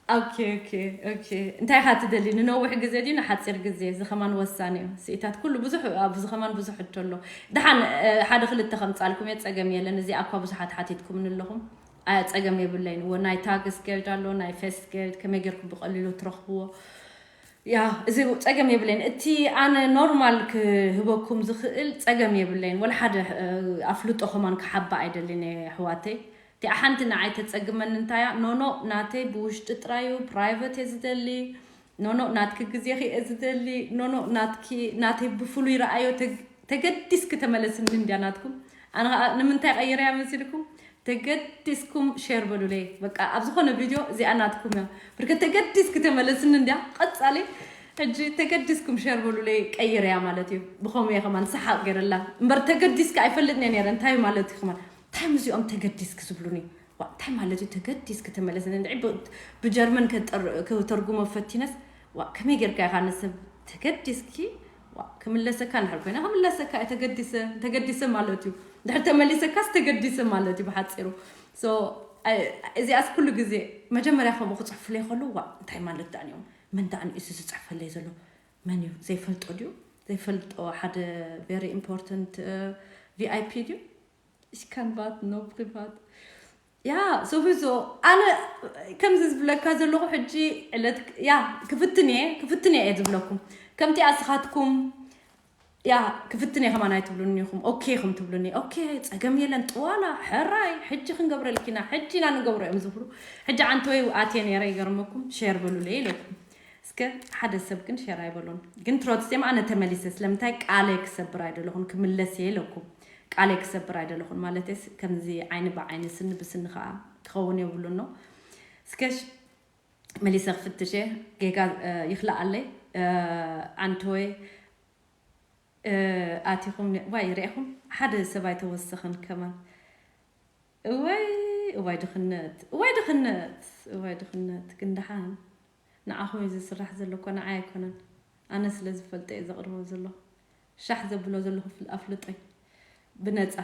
ኦኬ፣ ኦኬ፣ ኦኬ። እንታይ ኢኻ ትደሊ? ንነዊሕ ግዜ ድዩ ንሓጺር ግዜ? እዚ ከማን ወሳኒ እዩ። ስኢታት ኩሉ ብዙሕ፣ ኣብዚ ከማን ብዙሕ ሕቶ ኣሎ። ደሓን፣ እ፣ ሓደ ክልተ ከምጻልኩም እየ፣ ጸገም የለን። እዚኣ እኳ ብዙሓት ሓቲትኩምኒ ኣለኹም። ኣየ፣ ጸገም የብለይን። እወ፣ ናይ ታግስ ጌልድ ኣሎ፣ ናይ ፌስት ጌልድ፣ ከመይ ጌርኩም ብቐሊሉ ትረኽብዎ? ያ፣ እዚ ጸገም የብለይን። እቲ ኣነ ኖርማል ክህበኩም ዝኽእል ጸገም የብለይን። ወላ ሓደ፣ እ፣ ኣፍልጦ ከማን ክሓባ ኣይደልን እየ፣ ኣሕዋተይ። እቲኣ ሓንቲ ንዓይ ተጸግመኒ እንታይ እያ? ኖኖ፣ ናተይ ብውሽጢ ጥራይ እዩ፣ ፕራይቨት እየ ዝደሊ። ኖኖ ናትኪ ግዜኺ እየ ዝደሊ። ኖኖ ናትኪ ናተይ ብፍሉይ ረኣዮ። ተግ- ተገዲስኪ ተመለስኒ እንድያ ናትኩም። ኣነ ኸኣ ንምንታይ ቀይረያ መሲልኩም? ተገዲስኩም ሸር በሉለይ። በቃ ኣብ ዝኾነ ቪድዮ እዚኣ ናትኩም እያ። ብርከ ተገዲስኪ ተመለስኒ እንድያ። ቀጻሊ ሕጂ ተገዲስኩም ሸር በሉለይ። ቀይረያ ማለት እዩ። ብኸምኡ እየ ከማን ሰሓቕ ገይረላ እምበር ተገዲስኪ ኣይፈልጥን እየ ነይረ። እንታይ ማለት እዩ ከማን? እንታይ ምስኦም ተገዲስኪ ዝብሉኒ? ዋ እንታይ ማለት እዩ ተገዲስኪ ተመለስኒ እንድዒ? ብ- ብጀርመን ከጠር- ከተርጉሞ ፈቲነስ ዋ ከመይ ጌርካ ኢኻ ንሰብ ተገዲስኪ? ዋ ክምለሰካ እንድሕር ኮይነ ክምለሰካ እየ። ተገዲሰ ተገዲሰ ማለት እዩ። እንድሕር ተመሊሰካስ ተገዲሰ ማለት እዩ ብሓፂሩ። So፣ አ- እዚኣስ ኩሉ ግዜ መጀመርያ ከምኡ ክፅሕፉለይ ከለዉ ዋ እንታይ ማለት ዳኣ እዮም? መን ዳኣ ንእሱ ዝፅሕፈለይ ዘሎ? መን እዩ ዘይፈልጦ ድዩ? ዘይፈልጦ ሓደ very important VIP ድዩ? Ich kann warten, no privat. ያ ሶፊሶ ኣነ ከምዚ ዝብለካ ዘለኹ ሕጂ ዕለት ያ ክፍትን እየ ክፍትን እየ እየ ዝብለኩም። ከምቲ ኣስኻትኩም ያ ክፍትን እየ ከማን ኣይትብሉኒ ኢኹም። ኦኬ ኢኹም ትብሉኒ። ኦኬ ጸገም የለን። ጥዋላ ሕራይ ሕጂ ክንገብረልኪና ሕጂ ኢና ንገብሮ እዮም ዝብሉ። ሕጂ ዓንተወይ ኣትየ ነይረ ይገርመኩም ሸር በሉለይ ኢለኩም። እስከ ሓደ ሰብ ግን ሸር ኣይበሎን። ግን ትሮትስቴም ኣነ ተመሊሰ ስለምንታይ ቃለይ ክሰብር ኣይደለኹን ክምለስ እየ ኢለኩም። ቃለይ ክሰብር ኣይደለኹን ማለተስ ከምዚ ዓይኒ ብዓይኒ ስኒ ብስኒ ከዓ ክኸውን የብሉን ነው። እስከ ሽ- መሊሰ ክፍትሽ እየ። ጌጋ እ፣ ይኽልኣለይ እ፣ ኣንተወይ እ፣ ኣቲኹም ኒ- ዋይ ርኢኹም ሓደ ሰብ ኣይተወሰኸን ከማን እዋይ እዋይ ድኽነት እዋይ ድኽነት እዋይ ድኽነት ግን ደሓን ንዓኹም እዩ ዝስራሕ ዘሎ እኮ ንዓይ ኣይኮነን። ኣነ ስለ ዝፈልጦ እየ ዘቕርቦ ዘለኹ። ሻሕ ዘብሎ ዘለኹ ፍል- ኣፍልጦይ ብነፃ።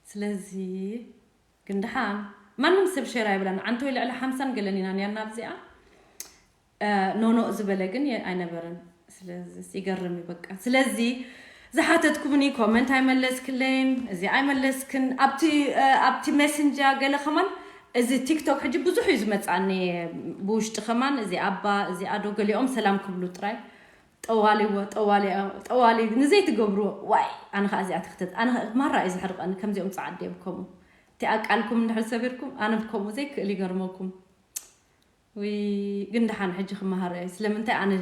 ስለዚ ግን ደሓን ማንም ሰብ ሸር ኣይብላን። ዓንተወይ ልዕሊ ሓምሳን ገለን ኢና ነርና ኣብዚኣ። ኖኖ ዝበለ ግን የ- ኣይነበረን። ስለዚ ይገርም እዩ በቃ። ስለዚ ዝሓተትኩምኒ ኮመንት ኣይመለስክለይን፣ እዚ ኣይመለስክን ኣብቲ ኣብቲ ሜሴንጀር ገለ ከማን እዚ ቲክቶክ ሕጂ ብዙሕ እዩ ዝመጻኒ ብውሽጢ ከማን እዚ ኣባ እዚ ኣዶ ገሊኦም ሰላም ክብሉ ጥራይ ጠዋሊዎ ጠዋሊ ጠዋሊ ንዘይትገብርዎ ዋይ ኣነ ከዓ እዚኣ ትክተት ኣነ ማራ እዩ ዝሕርቀኒ ከምዚኦም ጻዓዲ እዮም ከምኡ እቲ ኣቃልኩም እንድሕር ሰቢርኩም ኣነ ከምኡ ዘይክእል ይገርመኩም ወይ ግን ደሓን ሕጂ ክመሃር እየ ስለምንታይ ኣነ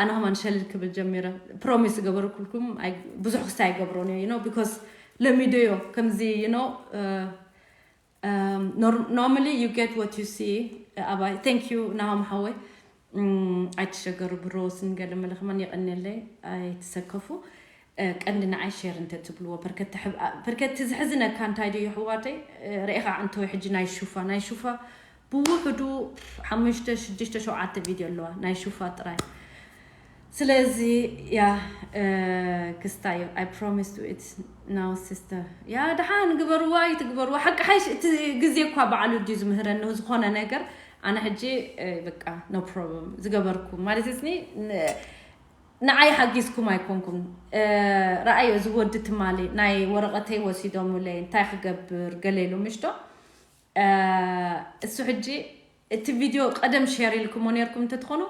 ኣነ ከማን ሸልል ክብል ጀሚረ ፕሮሚስ ገበርኩልኩም ብዙሕ ክስታይ ኣይገብሮን እየ you know because ለሚደዮ ከምዚ you know normally you get what you see ኣባይ thank you ናሆም ሓወይ ኣይትሸገሩ ብሮስን ገለ መለ ከማን የቀንየለይ ኣይትሰከፉ ቀንዲ ንዓይ ሸር እንተ ትብልዎ በርከቲ ዝሕዝነካ እንታይ ድዩ ኣሕዋተይ ርኢኻ ኣንተወይ ሕጂ ናይ ሹፋ ናይ ሹፋ ብውሕዱ ሓሙሽተ ሽዱሽተ ሸውዓተ ቪድዮ ኣለዋ ናይ ሹፋ ጥራይ ስለዚ ያ ክስታዮ I promise to it now sister ያ ደሓን ግበርዋ ኣይትግበርዋ ሓቂ ሓይሽ እቲ ግዜ እኳ በዓሉ ድዩ ዝምህረኒ ዝኾነ ነገር ኣነ ሕጂ በቃ no problem ዝገበርኩም ማለት ስኒ ንዓይ ሓጊዝኩም ኣይኮንኩም ረኣዮ እዚ ወዲ ትማሊ ናይ ወረቐተይ ወሲዶምለይ እንታይ ክገብር ገለ ኢሉ ምሽቶ እሱ ሕጂ እቲ ቪድዮ ቀደም ሸር ኢልኩሞ ነርኩም እንተትኾኑ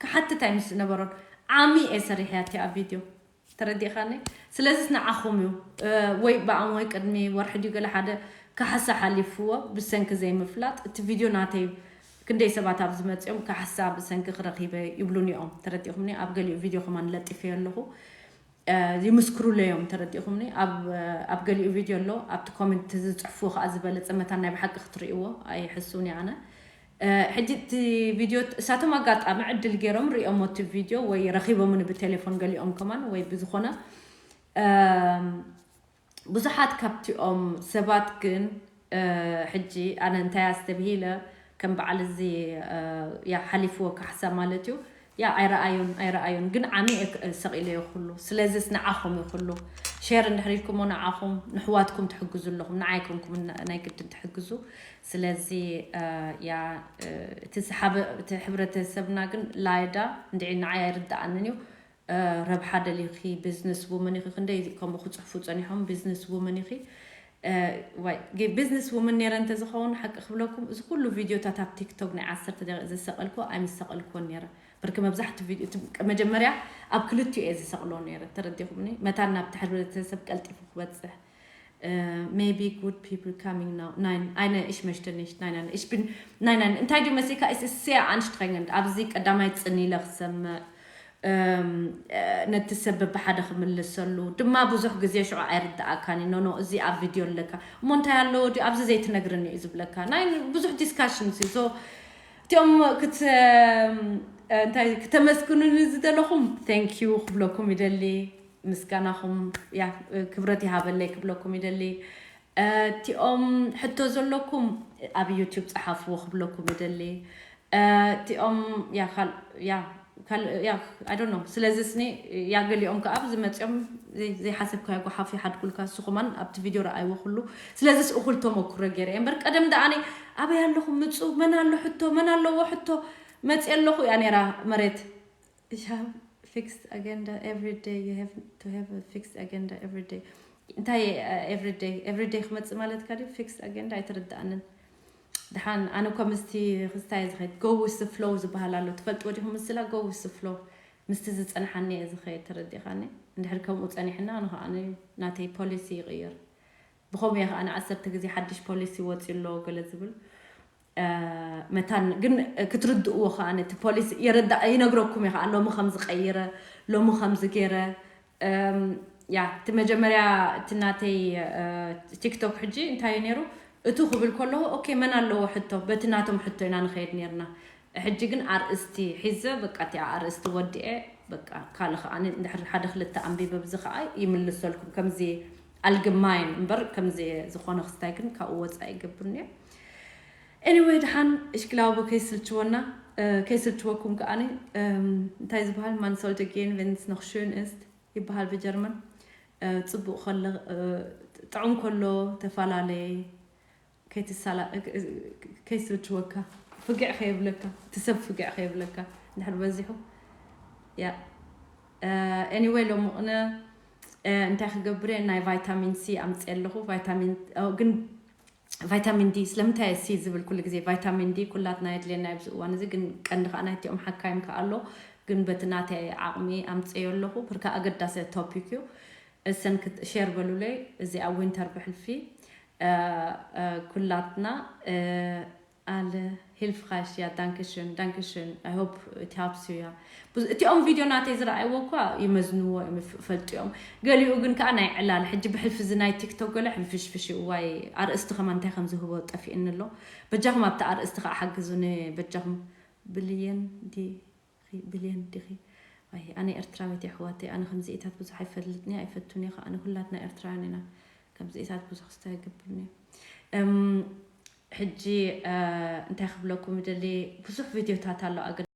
ክሓትት ኣይምስ ነበሮን ዓሚ እየ ሰሪሕያ እቲ ኣብ ቪድዮ ተረዲእኻኒ ስለዚስ ንዓኹም እዩ ወይ ብኣም ወይ ቅድሚ ወርሒ ድዩ ገለ ሓደ ካሕሳ ሓሊፍዎ ብሰንኪ ዘይምፍላጥ እቲ ቪድዮ ናተይ ክንደይ ሰባት ኣብ ዝመፅኦም ካሕሳ ብሰንኪ ክረኺበ ይብሉኒ እዮም ተረዲእኹምኒ ኣብ ገሊኡ ቪድዮ ከማን ለጢፈዮ ኣለኹ ይምስክሩለይ እዮም ተረዲእኹምኒ ኣብ ገሊኡ ቪድዮ ኣሎ ኣብቲ ኮመንት ዝፅሕፉ ከዓ ዝበለፀ መታን ናይ ብሓቂ ክትርእይዎ ኣይሕስውን እየ ኣነ ሕጂ እቲ ቪድዮ እሳቶም ኣጋጣሚ ዕድል ገይሮም ሪኦሞ እቲ ቪድዮ ወይ ረኺቦምኒ ብቴሌፎን ገሊኦም ከማን ወይ ብዝኾነ ብዙሓት ካብቲኦም ሰባት ግን ሕጂ ኣነ እንታይ ኣስተብሂለ ከም በዓል እዚ ሓሊፍዎ ካሕሳ ማለት እዩ ያ ኣይረኣዮን ኣይረኣዮን ግን ዓሚ ሰቂለዮ ኩሉ ስለዚስ ንዓኹም እዩ ኩሉ ሸር እንድሕር ኢልኩሞ ንዓኹም ንሕዋትኩም ትሕግዙ ኣለኹም ንዓይ ኮንኩም ናይ ግድን ትሕግዙ ስለዚ ያ እቲ ሕብረተሰብና ግን ላይዳ እንድዒ ንዓይ ኣይርድኣንን እዩ ረብሓ ደሊኺ ቢዝነስ ውመን ኢኺ ክንደይ ከምኡ ክፅሕፉ ፀኒሖም ቢዝነስ ውመን ኢኺ ዋይ ቢዝነስ ውመን ነረ እንተዝኸውን ሓቂ ክብለኩም እዚ ኩሉ ቪድዮታት ኣብ ቲክቶክ ናይ ዓሰርተ ደቂቕ ዝሰቐልኩ ኣይምሰቐልኩዎን ነረ ብርክ መብዛሕቲ ቪድዮ መጀመርያ ኣብ ክልቲኡ እየ ዝሰቕሎ ነረ ተረዲኹምኒ መታን ናብቲ ሕብረተሰብ ቀልጢፉ ክበፅሕ Maybe good people coming now. Nein, eine, ich möchte nicht. Nein, nein, ich bin, nein, nein, እንታይ ድዩ መሲልካ? Es ist sehr anstrengend. ኣብዚ ቀዳማይ ጽን ኢለ ክሰምዕ፣ እም፣ እ፣ ነቲ ሰብ ብሓደ ክምልሰሉ ድማ ብዙሕ ግዜ ሽዑ ኣይርድኣካን እዩ። ኖ፣ ኖ፣ እዚ ኣብ ቪድዮ ኣለካ። እሞ እንታይ ኣለዎ ድዩ? ኣብዚ ዘይትነግርኒ እዩ ዝብለካ። ናይ ብዙሕ ዲስካሽንስ እዩ። So፣ እቲኦም ክት-፣ እም፣ እንታይ ክተመስግኑኒ ዝደለኹም፣ thank you ክብለኩም ይደሊ። ምስጋናኹም፣ ያ፣ ክብረት ይሃበለይ ክብለኩም ይደሊ። እ፣ እቲኦም ሕቶ ዘለኩም ኣብ ዩቲዩብ ጸሓፍዎ ክብለኩም ይደሊ። እ፣ እቲኦም፣ ያ፣ ካል-፣ ያ፣ ካል-፣ ያ፣ I don't know። ስለዚ ስኒ፣ ያ፣ ገሊኦም ከኣ ኣብዚ መጺኦም ዘይ-፣ ዘይሓሰብካዮ ጓሓፍ ይሓድጉልካ። ንስኹማን ኣብቲ ቪድዮ ረኣይዎ ኩሉ። ስለዚስ እኹል ተመኩሮ ገይረ እየ እምበር፣ ቀደም ደኣ ኣነ ኣበይ ኣለኹም ምጹ፣ መን ኣሎ ሕቶ፣ መን ኣለዎ ሕቶ፣ መጺ ኣለኹ እያ ነይራ መሬት። You have fixed agenda every day. You have to have a fixed agenda every day. እንታይ፣ every day? Every day ክመጽእ ማለትካ ድዩ? Fixed agenda ኣይተረድኣንን። ደሓን ኣነ እኮ ምስቲ ክስታይ ዝኸይድ go with the flow ዝበሃል ኣሎ። ትፈልጥዎ ዲኹም? ምስላ go with the flow፣ ምስቲ ዝጸንሓኒ እየ ዝኸይድ። ተረዲኻኒ? እንድሕር ከምኡ ጸኒሕና፣ ኣነ ኸኣ ናተይ ፖሊሲ ይቕይር። ብኸምኡ እየ ኸኣ ንዓሰርተ ግዜ ሓድሽ ፖሊሲ ወጺኡ ኣሎ ገለ ዝብል፣ እ፣ መታን ግን ክትርድእዎ ኸኣ ነቲ ፖሊሲ የረዳ-፣ ይነግረኩም እየ ኸኣ ሎሚ ከም ዝቐይረ፣ ሎሚ ከም ዝገይረ። እም፣ ያ፣ እቲ መጀመርያ እቲ ናተይ፣ እ፣ ቲክቶክ ሕጂ እንታይ እዩ ነይሩ? እቱ ክብል ከለኹ፣ ኦኬ፣ መን ኣለዎ ሕቶ? በቲ ናቶም ሕቶ ኢና ንኸይድ ነይርና። ሕጂ ግን ኣርእስቲ ሒዘ፣ በቃ፣ እቲ ኣርእስቲ ወዲኤ፣ በቃ፣ ካልእ ኸኣ እንድሕር ሓደ ክልተ ኣንቢበ፣ ብዚ ኸኣ ይምልሰልኩም። ከምዚ ኣልግማይን እምበር፣ ከምዚ ዝኾነ ክስታይ ግን ካብኡ ወጻኢ ይገብርኒ እየ። ኤኒወይ፣ ደሓን እሽክላውቦ ከይስልችወና፣ እ፣ ከይስልችወኩም ከኣኒ፣ እም፣ እንታይ ዝበሃል፣ ማን ሶልት ጌን ቬንስ ኖኽ ሽን እስት ይበሃል ብጀርመን። እ፣ ጽቡቕ ከለ፣ እ፣ ጥዑም ከሎ ተፈላለየ፣ ከይትሳላ-፣ እ፣ እ፣ ከይስልችወካ፣ ፍግዕ ከየብለካ፣ እቲ ሰብ ፍግዕ ከየብለካ እንድሕር በዚሑ። ያ። እ፣ ኤኒወይ፣ ሎሚ ቅነ፣ እ፣ እንታይ ክገብር እየ? ናይ ቫይታሚን ሲ ኣምጽእ ኣለኹ። ቫይታሚን፣ ኦ፣ ግን ቫይታሚን ዲ፣ ስለምንታይ ሲ ዝብል ኩሉ ግዜ ቫይታሚን ዲ ኩላትና የድልየና ኣብዚ እዋን እዚ፣ ግን ቀንዲ ከኣ ናይቲኦም ሓካይም ከኣ ኣሎ፣ ግን በቲ ናተይ ዓቕሚ ኣምጽእዮ ኣለኹ። ብርካ ኣገዳሲ ቶፒክ እዩ። እሰን ክት-፣ ሼር በሉለይ። እዚ ኣብ ዊንተር ብሕልፊ፣ እ፣ እ፣ ኩላትና፣ እ፣ ኣለ ሂልፍራይሽ፣ ያ፣ ዳንክሽን፣ ዳንክሽን። I hope it helps you፣ ያ። ብዙ-፣ እቲኦም ቪድዮ ናተይ ዝረኣይዎ እኳ ይመዝንዎ እዮም፣ ይፍ-፣ ይፈልጡ እዮም። ገሊኡ ግን ከኣ ናይ ዕላል፣ ሕጂ ብሕልፊ እዚ ናይ ቲክቶክ ገለ ሕንፍሽፍሽ እዩ። ዋይ፣ ኣርእስቲ ከማን እንታይ ከም ዝህቦ ጠፊእኒ ኣሎ። በጃኹም ኣብቲ ኣርእስቲ ከኣ ሓግዙኒ፣ በጃኹም። ብልየን ዲኺ፣ ብልየን ዲኺ? ኣይ፣ ኣነ ኤርትራዊት እየ ኣሕዋተይ፣ ኣነ ከምዚኢታት ብዙሕ ኣይፈልጥን እየ፣ ኣይፈቱን እየ ከኣ። ኣነ፣ ኩላትና ኤርትራውያን ኢና፣ ከምዚኢታት ብዙሕ ክስታይ ኣይገብርን እየ። እም፣ ሕጂ፣ እ፣ እንታይ ክብለኩም ይደሊ፣ ብዙሕ ቪድዮታት ኣሎ፣ ኣገ-፣